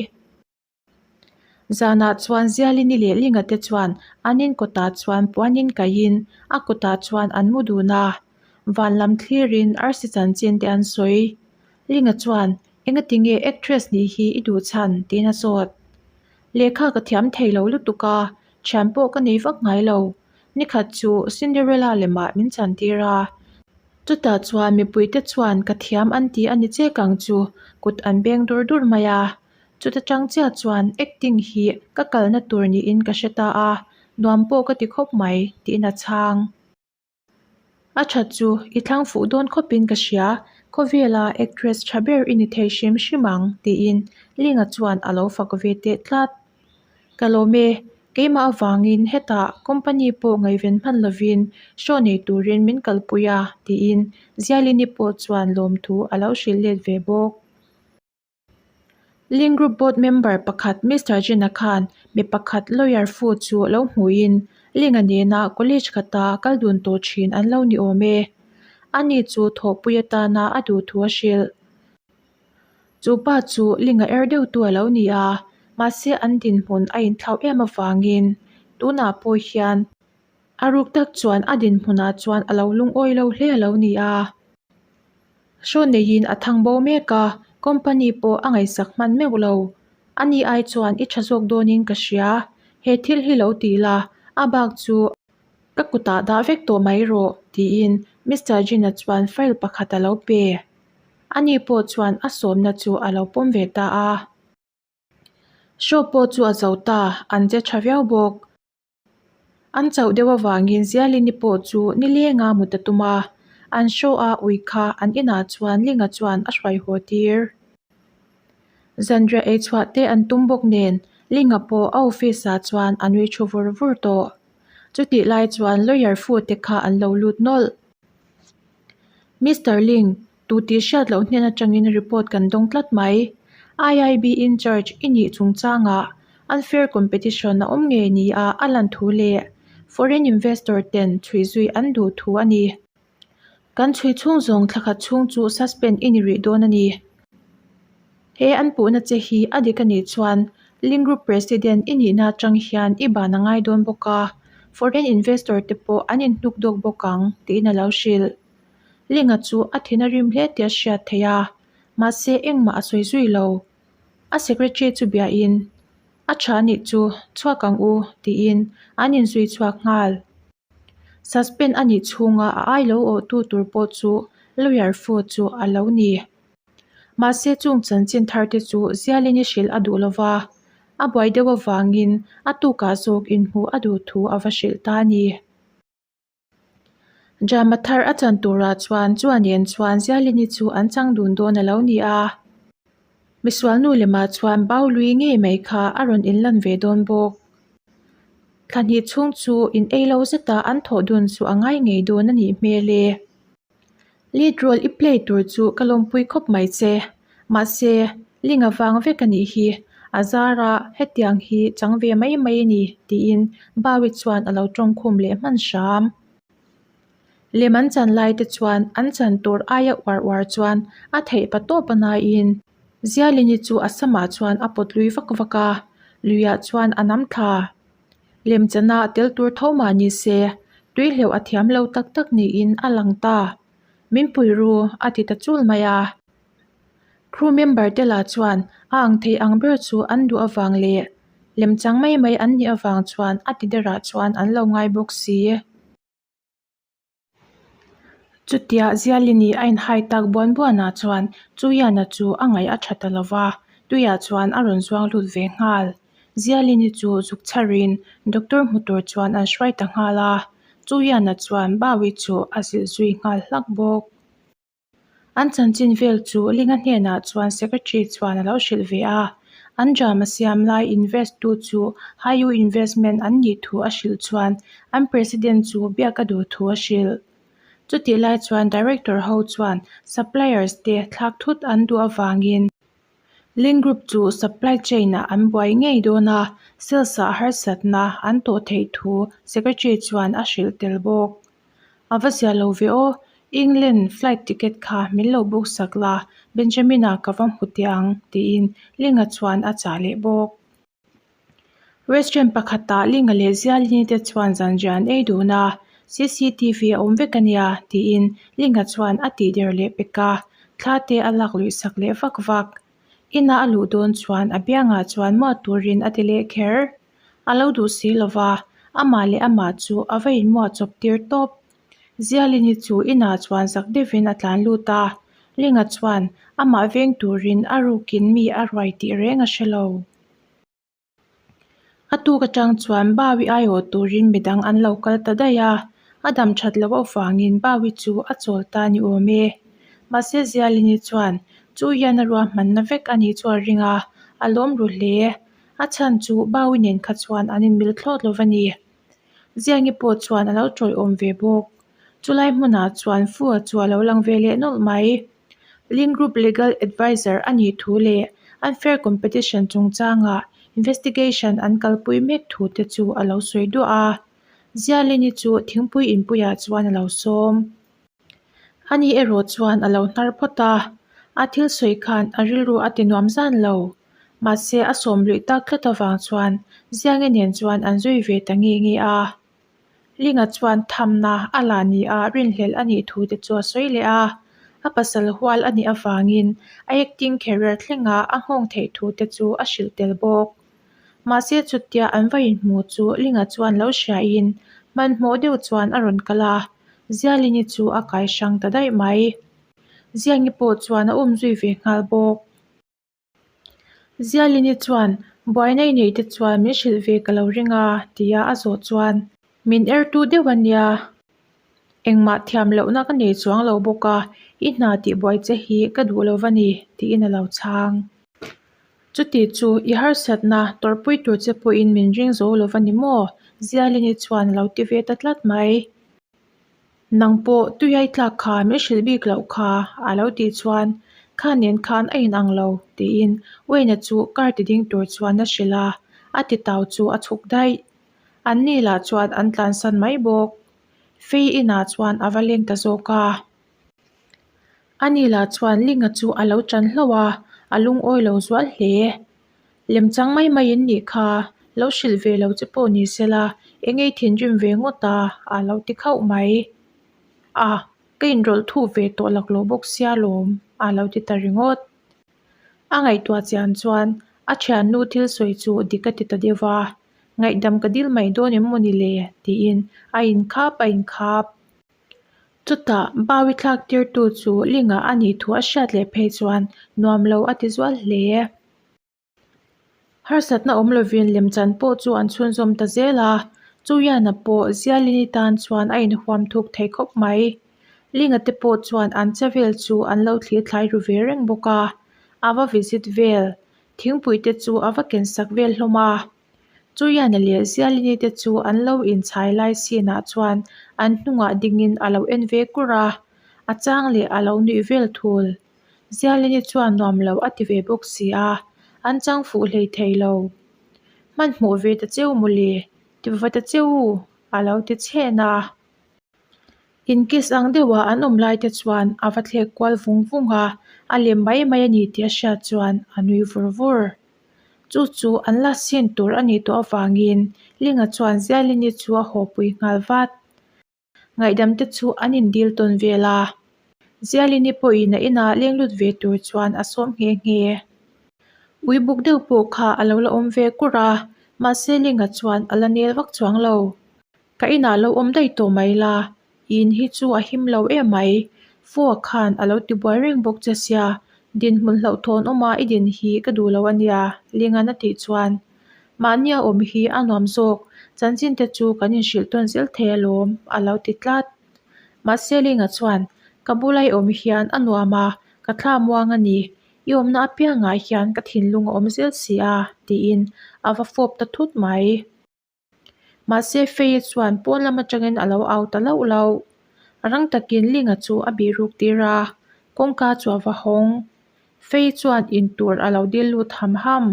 Zanah chuan Zialini leh Linga te chuan an in kawtah chuan puanin kaihin a kawtah chuan an mu dun a, van lam thlirin arsi chanchin te an sawi. Linga chuan, Engati nge actress nih hi i duh chhan? tiin a zawt. Lehkha ka thiam thei lo lutuk a, thian pawh ka nei vak ngai lo. Nikhat chu Cinderella lemah min chantir a, chutah chuan mipuite chuan ka thiam an ti a ni chek ang chu, kut an beng dur dur mai a. Chuta tang chiah chuan acting hi ka kalna tur niin ka hre ta a, nuam pawh ka ti khawp mai, tiin a chhang. A that chu i thlang fuh dawn khawpin ka hria, khawvela actress tha ber i ni thei hrim hrim ang, tiin Linga chuan a lo fak ve teh tlat. Ka lawm e, keimah avangin hetah company pawh ngaihven hman lovin show nei turin min kalpui a, tiin Zialini pawh chuan lawmthu a lo hrilh let ve bawk. Link Group Board member pakhat Mister Jin-a khan mi pakhat lawyer fu chu lo hmuhin Ling-a nena college khata kal dun tawh thin an lo ni awm e. Ani chu thawhpui atana a duh thu a hrilh. Chu pa chu Ling-a er deuhtu a lo ni a, mahse an dinhmun a inthlauh em avangin tunah pawh hian a ruk tak chuan a dinhmunah chuan a lo lungawi lo hle a lo ni a. Hraw neiin a thang bo mek a, company pawh a ngaihsak hman meuh lo. Ani ai chuan i tha zawk dawnin ka hria, he thil hi lo ti la, a bak chu ka kutah dah vek tawh mai rawh, tiin Mister Jin-a chuan file pakhat a lo pe. Ani pawh chuan a sawmna chu a lo pawm ve ta a. Show pawh chu a zo ta, an che tha viau bawk. An chauh deuh avangin Zialini pawh chu nilenga mut a tum a, an show a ui kha an inah chuan Linga chuan a hruai haw tir. Zanriah ei chhuah te an tum bawk nen Linga pawh a office ah chuan a nui thu vur vur tawh. Chutih lai chuan lawyer fu te kha an lo lut nawlh. Mister Ling, tu tih hriat loh hnen atangin report kan dawng tlat mai. IIB in charge i nih chungchangah unfair competition a awm ngei nia a lan thu leh foreign investor ten chhui zui an duh thu a ni. Kan chhui chhung zawng thla khat chhung chu suspend i ni rih dawn a ni. He an puhna che hi a dik a nih chuan Ling Group President i nihna atang hian i ban a ngai dawn bawk a, foreign investor te pawh an inhnuk dawk bawk ang tiin a lo hrilh. Linga chu a thin a rim hle tih a hriat theih a, mahse engmah a sawi zui lo. A secretary chu biahin, A tha nih chu, chhuak ang u tiin an inzui chhuak nghal. Suspend a nih chhunga a ai lo awhtu tur pawh chu lawyer fu chu a lo ni. Mahse chung chanchin thar te chu zialin i hrilh a duh lova, a buai deuh avangin a tukah zawk inhmuh a duh thu a va hrilh ta a ni. Drama thar a chan turah chuan chuanin chuan zialini chu an chang dun dawn a lo ni a. Misualnu lemah chuan Baului ngei mai kha a rawn inlan ve dawn bawk. Thla hnih chhung chu in ei lo zeta an thawh dun chu a ngai ngei dawn a nih hmel e. Lead role i play tur chu ka lawmpui khawp mai che. Mahse, ling a vang vek a nih hi, a zara hetiang hi chang ve mai mai a ni tiin Bawi chuan a lo tawngkhum leh hman hram. Lem an chan lai te chuan an chan tur aia uar uar chuan a theih pa tawp a naiin Zialini chu a samah chuan a pawt lui vak vak a, luiah chuan a nam thla. Lemchana tel tur tho mah ni se, tui hleuh a thiam lo tak tak niin a lang ta. Min pui ru, a ti ta chul mai a. Crew member te lah chuan a ang thei ang ber chu an duh avang leh lemchang mai mai an nih avang chuan a ti derah chuan an lo ngai bawk si. Chutia Zialini a inhai tak buan buanah chuan Chuyana chu a ngaih a tha ta lo va, tuiah chuan a rawn zuang lut ve nghal. Zialini chu zuk chharin doctor hmu tur chuan an hruai ta nghal a, Chuyana chuan Bawi chu a zilh zui nghal hlak bawk. An chanchin vel chu Linga hnenah chuan Secretary chuan a lo hrilh ve a, an drama siam lai invest tu chu Haiyu Investment an nih thu a hrilh chuan an President chu biak a duh thu a hrilh. Chutih lai chuan Director ho chuan suppliers te thlak thut an duh avangin Ling Group chu supply chain ah an buai ngei dawn a, sales ah harsatna an tawh theih thu Secretary chuan a hrilh tel bawk. A va zia lo ve aw, England flight ticket kha min lo book sak la, Benjamin-a ka va hmu teh ang, tiin Linga chuan a chah leh bawk. Restaurant pakhatah Linga leh Zialini te chuan zanriah an ei dun a, CCTV a awm vek a nia, tiin Linga chuan a tih der leh pek a, thla te a lak luih sak leh vak vak. Inah a luh dawn chuan a biangah chuan muah turin a ti leh kher. A lo duh si lo va, amah leh amah chu a va inmuah chawp tir tawp. Zialini chu inah chuan zak deuhin a tlan lut a, Linga chuan amah veng turin a rukin mi a ruai tih reng a hre lo. A tuk atang chuan Bawi aiawh turin midang an lo kal ta daih a, a dam that loh avangin Bawi chu a chawl ta ni awm e. Mahse Zialini chuan chu hian a ruahmanna vek a nih chu a ring a, a lawm ru hle. A chhan chu Bawi nen kha chuan an inmil thlawt lo va ni. Ziangi pawh chuan a lo tawiawm ve bawk. Chulai hmunah chuan Fua chu a lo lang ve leh nawlh mai. Link Group Legal Advisor a nih thu leh unfair competition chungchanga investigation an kalpui mek thu te chu a lo sawi duah a. Zialini chu thingpui inpuiah chuan a lo sawm. Ani erawh chuan a lo hnar phawt a, a thil sawi khan a rilru a ti nuam zan lo. Mahse a sawm luih tak tlat avang chuan Ziangi nen chuan an zui ve ta nge nge a. Linga chuan thamna a la ni a rinhlelh a nih thu te chu a sawi leh a, a pasal hual a nih avangin a acting career thlenga a nghawng theih thu te chu a hrilh tel bawk. Mahse chutia an va inhmu chu Linga chuan lo hriain hmanhmawh deuh chuan a rawn kal a, Zialini chu a kai hrang ta daih mai. Ziangi pawh chuan a um zui ve nghal bawk. Zialini chuan buaina i neih te chuan min hrilh ve ka lo ring a tia a zawh chuan min ertu deuh a nia. Engmah thiam lohna ka nei chuang lo bawk a, i hna tih buai che hi ka duh lo va ni tiin a lo chhang. Chuti chu i harsatna tawrhpui tur che pawhin min ring zo lo va ni maw? Zialini chuan a lo ti ve ta tlat mai. Nang pawh tuiai tlak kha min hrilh bik loh kha a lo tih chuan kha nen khan a inang lo tiin Wayne-a chu car ti ding tur chuan a hrilh a, a ti tau chu a chhuk daih. An ni lah chuan an tlansan mai bawk. Fei inah chuan a va leng ta zawk a. Ani lah chuan Linga chu a lo tan hlauh a, a lungawi lo zual hle. Lemchang mai mai in nih kha, lo hrilh ve lo che pawh ni se la, eng ei thinrim ve ngawt a, a lo ti khauh mai. A, ka inrawlh thu ve tawh laklawh bawk sia lawm, a lo ti ta ringawt. A ngaihtuah chian chuan a thiannu thil sawi chu dik a ti ta deuh va, ngaihdam ka dil mai dawn em maw ni le? tiin a inkhap a inkhap. Chutah Bawi thlak tirtu chu Linga a nih thu a hriat leh phei chuan nuam lo a ti zual hle. Harsatna awm lovin lemchan pawh chu an chhunzawm ta zel a, Chuyana pawh Zialini tan chuan a inhuam thuk thei khawp mai. Linga te pawh chuan an che vel chu an lo thlir thlai ru ve reng bawk a, a va visit vel, thingpui te chu a va ken sak vel hlawm a. Chuyana leh Zialini te chu an lo inchhai lai scene-ah chuan an hnungah dingin a lo en ve kur a, a chang leh a lo nuih vel thul. Zialini chuan nuam lo a ti ve bawk si a, an chang fuh hlei thei lo. Hmanhmawh ve ta cheu mawle, ti va ta cheu a lo ti chhen a. Inkiss ang deuha an awm lai te chuan a va thlek kual vung vung a, a lem mai mai a ni tih a hriat chuan a nui vur vur. Chu chu an la sin tur a nih tawh avangin Linga chuan Zialini chu a haw pui nghal vat. Ngaihdam te chu an indil tawn vel a, Zialini pawhin a inah leng lut ve tur chuan a sawm nghe nghe. Ui buk deuh pawh kha a lo la awm ve kur a, mahse Linga chuan a la nel vak chuang lo. Ka inah lo awm daih tawh mai la, in hi chu a him lo em mai. Fua khan a lo ti buai reng bawk che sia, dinhmun hlauhthawn awma i din hi ka duh lo a nia, Lingan a tih chuan. Mahnia awm hi a nuam zawk, chanchin te chu kan inhrilh tawn zel thei alawm, a lo ti tlat. Mahse Linga chuan, Ka bula i awm hian a nuam a, ka thla muang a ni, i awmna apiangah hian ka thinlung a awm zel si a, tiin a va fawp ta thut mai. Mahse Faye chuan pawn lam atangin a lo au ta lauh lauh. Rang takin Linga chu a bih ruk tir a, kawngka chu a va hawng. Faye chuan in tur a lo dil lut ham ham.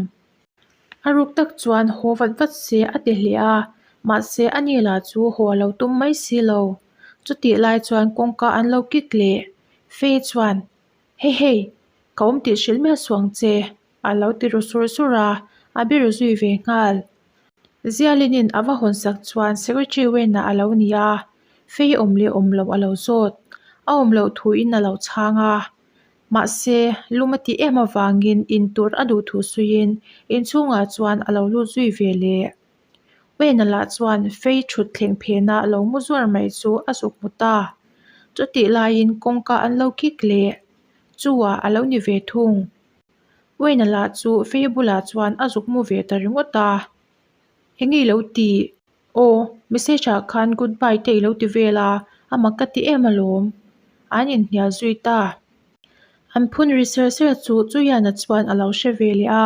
A ruk tak chuan haw vat vat se a ti hle a, mahse a ni lah chu haw a lo tum mai si lo. Chutih lai chuan kawngka an lo kik leh. Faye chuan, Hei hei, ka awm tih hrilh miah suh ang che, a lo ti ru sur sur a, a biru zui ve nghal. Zialinin a va hawnsak chuan Secretary Wayne-a a lo ni a, Fei awm leh awm loh a lo zawt. A awm loh thuin a lo chhang a. Mahse, lum a tih em avangin in tur a duh thu suiin inchhungah chuan a lo lut zui ve leh. Wayne-a lah chuan Fei thut thleng phena lo mu zuar mai chu a zuk hmu ta. Chutih laiin kawngka an lo kik leh. Chu-ah a lo ni ve thung. Wayne-a lah chu Fei bulah chuan a zuk mu ve ta ringawt a. Enge i lo tih? Aw, message ah khan goodbye te i lo ti vel a, a mak ka ti em alawm. An inhnial zui ta. An phun ri ser ser chu Chuyana chuan a lo hre ve leh a.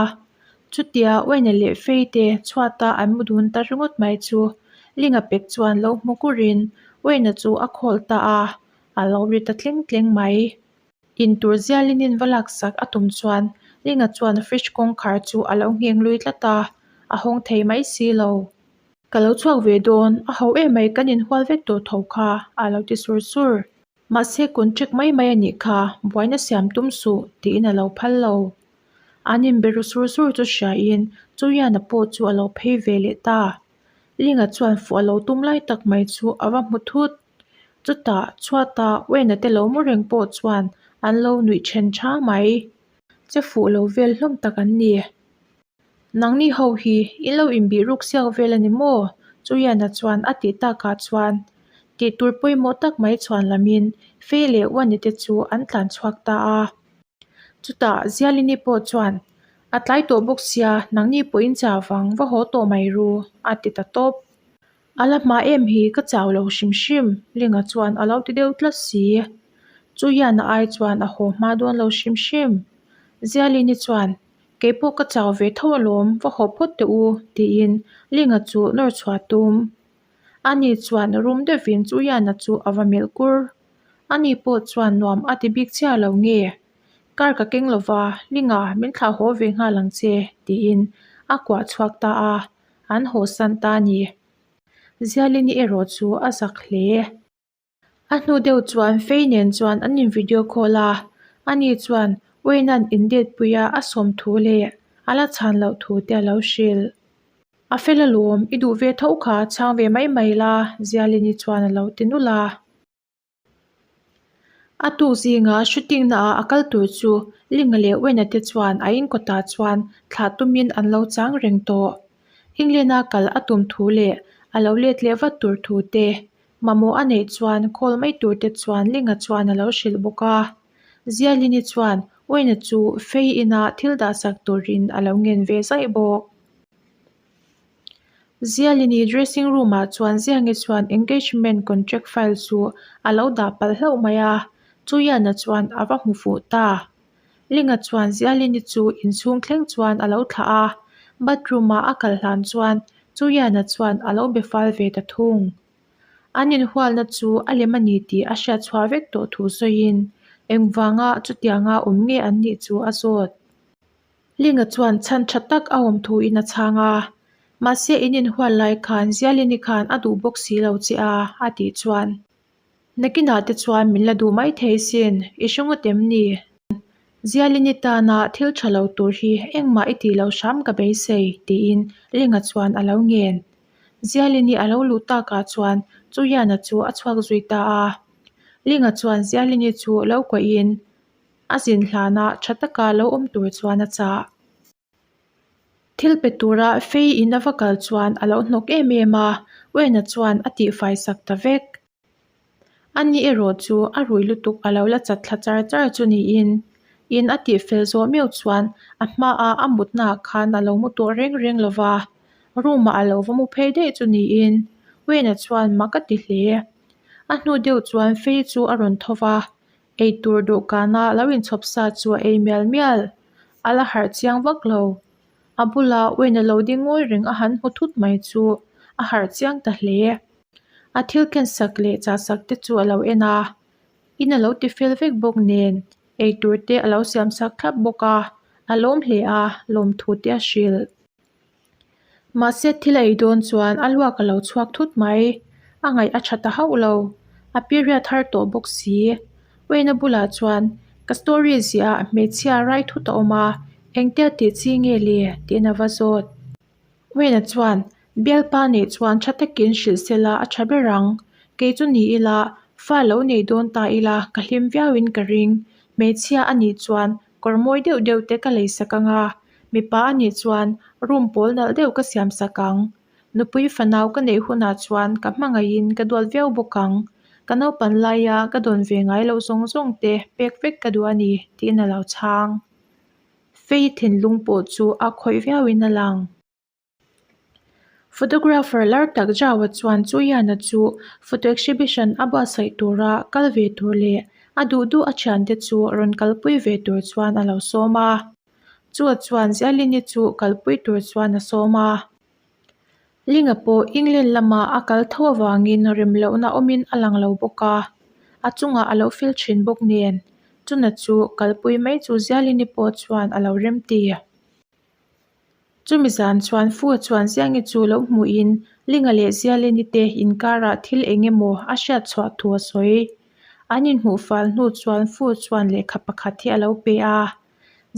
Chutia Wayne-a leh Fei te chhuata an mu dun ta ringawt mai chu Linga pek chuan lo hmu kurin Wayne-a chu a call ta a, a lo ri ta tleng tleng mai. Intur zialin in va laksak a tum chuan Linga chuan fridge kawngkhar chu a lo ngheng lui tlat a, a hawng thei mai si lo. Ka lo chhuak ve dawn, a ho em mai kan inhual vek tawh tho kha, a lo ti sur sur. Mahse contract mai mai a nih kha, buaina siam tum suh, tiin a lo phal lo. An inbe ru sur sur chu hriain Chuyana pawh chu a lo phei ve leh ta. Linga chuan fuh a lo tum lai tak mai chu a va hmu thut. Chutah chhuata Wayne-a te lo mu reng pawh chuan an lo nuih then tha mai. Che fuh lo vel hlawm tak an ni. Nangni ho hi in lo inbih ruk siak vel a ni maw? Chuyana chuan a tih takah chuan tih tur pawimawh tak mai chhuan lamin Fei leh Wayne-a te chu an tlan chhuak ta a. Chutah Zialini pawh chuan a tlai tawh bawk sia nangni pawh in chau vang va haw tawh mai ru a ti ta tawp. A la hma em hi ka chau lo hrim hrim, Linga chuan a lo ti deuh tlat si. Chu hian a ai chuan a haw hma dawn lo hrim hrim. Zialini chuan. Keipawh ka chau ve tho alawm, va haw phawt teh u, tiin Linga chu nawr chhuah tum. Ani chuan rum deuhin Chuyana chu a va melh kur. Ani pawh chuan nuam a ti bik chiah lo nge? Car ka keng lova, Linga min thlah haw ve nghal ang che, tiin a kuah chhuak ta a, an haw san ta a ni. Zialini erawh chu a zak hle. A hnu deuh chuan Fei nen chuan an in video call a, ani chuan Wayne-a'n indate puia a sawm thu leh a la chhan loh thu te a lo hrilh. A fel alawm, i duh ve tho kha chhang ve mai mai la, Zialini chuan a lo ti nulh a. A tuk zinga shooting naah a kal tur chu Linga leh Wayne-a te chuan a inkawtah chuan thlah tumin an lo chang reng tawh. England-a kal a tum thu leh a lo let leh vat tur thu te Mamawh a neih chuan call mai tur te chuan Linga chuan a lo hrilh bawk a. Zialini chuan Wayne-a chu fei ina thil dahsak turin a lo ngen ve zaih bawk. Zialini dressing room ah chuan Ziangi chuan engagement contract file chu a lo dah palh hlauh mai a, Chuyana chuan a va hmu fuh ta. Linga chuan Zialini chu inchhung thleng chuan a lo thlah a, bathroom ah a kal hlan chuan Chuyana chuan a lo be fal ve ta thung. An inhualna chu a lem a ni tih a hriat chhuah vek tawh thu sawiin engvanga chutianga awm nge an nih chu a zawt. Linga chuan chhan tha tak a awm thuin a chhang a, mahse in inhual lai khan Zialini khan a duh bawk si lo che a, a tih chuan. Nakinah te chuan min la duh mai thei sin, i hre ngawt em ni? Zialini tana thil tha lo tur hi engmah i tih loh hram ka beisei, tiin Linga chuan a lo ngen. Zialini a lo luh takah chuan Chuyana chu a chhuak zui ta a. Linga chuan Zialini chu lo kuahin a zin hlanah tha taka lo awm tur chuan a chah. Thil pe tura fei in a va kal chuan a lo hnawk em em a, Wayne-a chuan a tihfai sak ta vek. Ani erawh chu a rui lutuk a lo la chat thla char char chu niin, in a tihfel zawh meuh chuan a hmaah a mutnaah khan a lo mu tawh reng reng lo va, room ah a lo va mu phei daih chu niin Wayne-a chuan mak a ti hle. A hnu deuh chuan fei chu a rawn tho va, Eitur dawhkana lo inchhawp sa chu a ei mial mial. A la harh chiang vak lo. A bula Wayne-a lo ding ngawi reng a han hmu thut mai chu a harh chiang ta hle. A thil kensak leh chahsak te chu a lo en a, in a lo ti fel vek bawk nen eitur te a lo siamsak thlap bawk a, a lawm hle a, lawmthu te a hrilh. Mahse thil a ei dawn chuan a luak a lo chhuak thut mai. A ngaih a tha ta hauh lo. A period har tawh bawk si. Wayne-a bulah chuan ka story ziah ah hmeichhia rai thut a awm a, engtia tih chi nge le? tiin a va zawt. Wayne-a chuan bialpa neih chuan tha takin hrilh sela a tha ber ang. Kei chu ni ila, fa lo nei dawn ta ila ka hlim viauin ka ring. Hmeichhia a nih chuan kawr mawi deuh deuh te ka lei sak ang a, mipa a nih chuan room pawl nalh deuh ka siam sak ang. Nupui fanau ka neih hunah chuan ka hmangaihin ka duat viau bawk ang. Ka naupan laia ka dawn ve ngai loh zawng zawng te pek vek ka duh a ni tiin a lo chhang. Fei thinlung pawh chu a khawih viauin a lang. Photographer lar tak Jawa chuan Chuyana chu photo exhibition a buatsaih tura kal ve tur leh a duh duh a thiante chu rawn kalpui ve tur chuan a lo sawm a. Chua chuan Zialini chu kalpui tur chuan a sawm a. Linga pawh England lama a kal tho avangin rem lohna awmin a lang lo bawk a, a chungah a lo fel thin bawk nen chuna chu kalpui mai chu Zialini pawh chuan a lo remti. Chumi zan chuan Fu chuan Ziangi chu lo hmuhin Linga leh Zialeni te inkarah thil eng emaw a hriat chhuah thu a sawi. An inhmuh fal hnu chuan Fu chuan lehkha pakhat hi a lo pe a.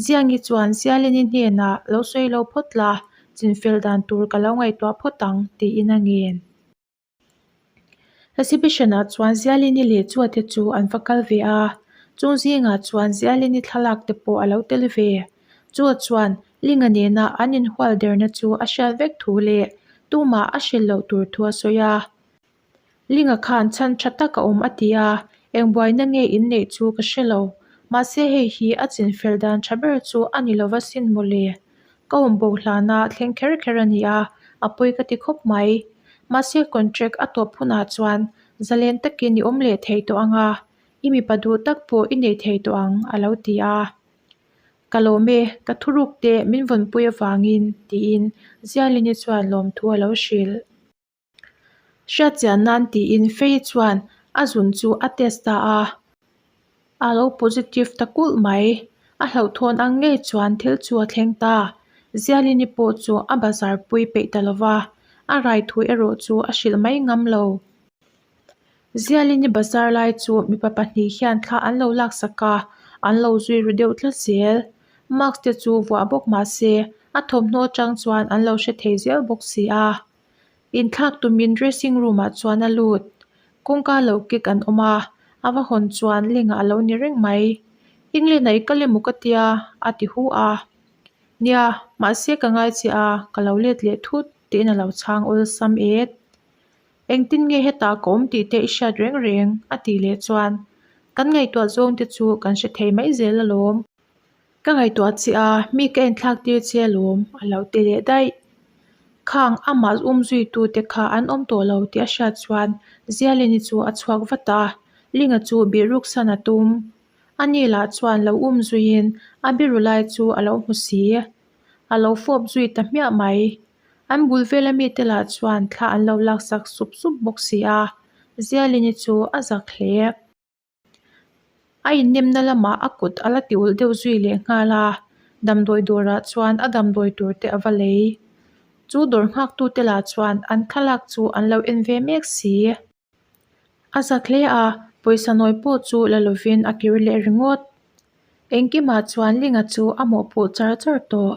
Ziangi chuan Zialeni hnenah lo sawi lo phawt la, chinfel dan tur ka lo ngaihtuah phawt ang tiin a ngen. Exhibition-ah chuan Zialini leh Chuate chu an va kal ve a, chung zingah chuan Zialini thlalak te pawh a lo tel ve. Chua chuan Linga nena an inhual derna chu a hriat vek thu leh tumah a hrilh loh tur thu a sawi a. Linga khan chhan tha tak a awm a ti a, eng buaina nge inneih chu ka hre lo, mahse hei hi a chinfel dan tha ber chu a ni lova sin mawle. Ka awm bo hlana thleng kher kher a ni a, a pawi ka ti khawp mai. Mahse contract a tawp hunah chuan zalen takin i awm leh thei tawh ang a, i mipa duh tak pawh i nei thei tawh ang, a lo ti a. Ka lawm e, ka thuruk te min vawnpui avangin, tiin Zialini chuan lawmthu a lo hrilh. Hriatchian nan tiin Fei chuan a zun chu a test ta a, a lo positive ta kulh mai. A hlauhthawn ang ngei chuan thil chu a thleng ta. Zialini pawh chu a bazar pui peih ta lo va, a rai thu erawh chu a hrilh mai ngam lo. Zialini bazar lai chu mipa pahnih hian thla an lo laksak a, an lo zui ru deuh tlat zel. Mask te chu vuah bawk mah se a thawmhnaw atang chuan an lo hre thei zel bawk si a. Inthlak tumin dressing room ah chuan a lut. Kawngka lo kik an awm a, a va hawn chuan lengah a lo ni reng mai. England ah i kal emaw ka tia a ti hu a. Nia, mahse ka ngai che a, ka lo let leh thut tiin a lo chhang awlsam et. Engtin nge hetah ka awm tih te i hriat reng reng? a tih leh chuan, Kan ngaihtuah zawng te chu kan hre thei mai zel alawm. Ka ngaihtuah che a, mi ka enthlak tir che alawm, a lo ti leh daih. Khang amah um zuitu te kha an awm tawh lo tih a hriat chuan Zialini chu a chhuak vat a, Linga chu bihruk san a tum. Ani lah chuan lo um zuiin a biru lai chu a lo hmu si. A lo fawp zui ta hmiah mai. An bul vela mite lah chuan thla an lo laksak sup sup bawk si a, Zialini chu a zak hle. A innemna lamah a kut a la ti ulh deuh zui leh nghal a, damdawi dawrah chuan a damdawi tur te a va lei. Chu dawr nghaktute lah chuan an thlalak chu an lo en ve mek si. A zak hle a, pawisa nawi pawh chu la lovin a kir leh ringawt. Engkimah chuan Linga chu a mawhpuh char char tawh.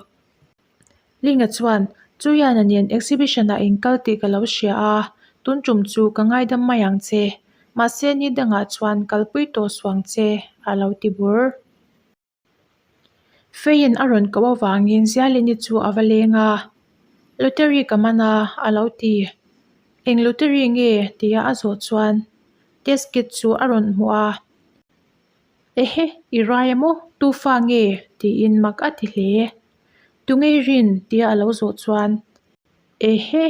Linga chuan, Chuyana nen exhibition ah inkal tih ka lo hria a, tun tum chu ka ngaidam mai ang che. Mahse ni dangah chuan kalpui tawh suang che, a lo ti bur. Feiin a rawn koh avangin Zialini chu a va leng a, Lottery ka man a, a lo ti. Eng lottery nge? tia a zawh chuan test kit chu a rawn hmuh a. Ehe, i rai a maw? Tu fa nge? tiin mak a ti hle. Tunge i rin? tia a lo zawh chuan, Ehe,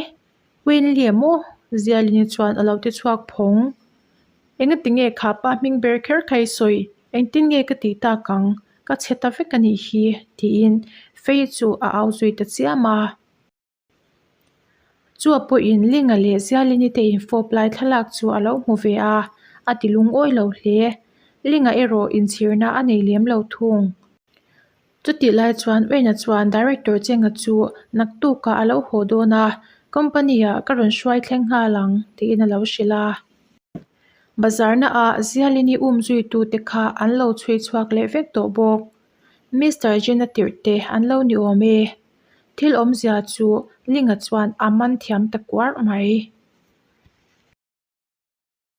Wenli a maw? Zialini chuan a lo ti chhuak phawng. Engati nge kha pa hming ber kher kha i sawi? Engtin nge ka tih tak ang? Ka chhe ta vek a nih hi, tiin Fei chu a au zui ta chiam a. Chua pawhin Linga leh Zialini te infawp lai thlalak chu a lo hmu ve a, a ti lungawi lo hle. Linga erawh inchhirna a nei lem lo thung. Chutih lai chuan Wayne-a chuan Director Chenga chu naktukah a lo haw dawn a, company-ah ka rawn hruai thleng nghal ang tiin a lo hrilh a. Bazar-na ah Zialini um zuitute kha an lo chhui chhuak leh vek tawh bawk. Mister Jin-a tirh te an lo ni awm e. Thil awmzia chu Linga chuan a man thiam ta kuar mai.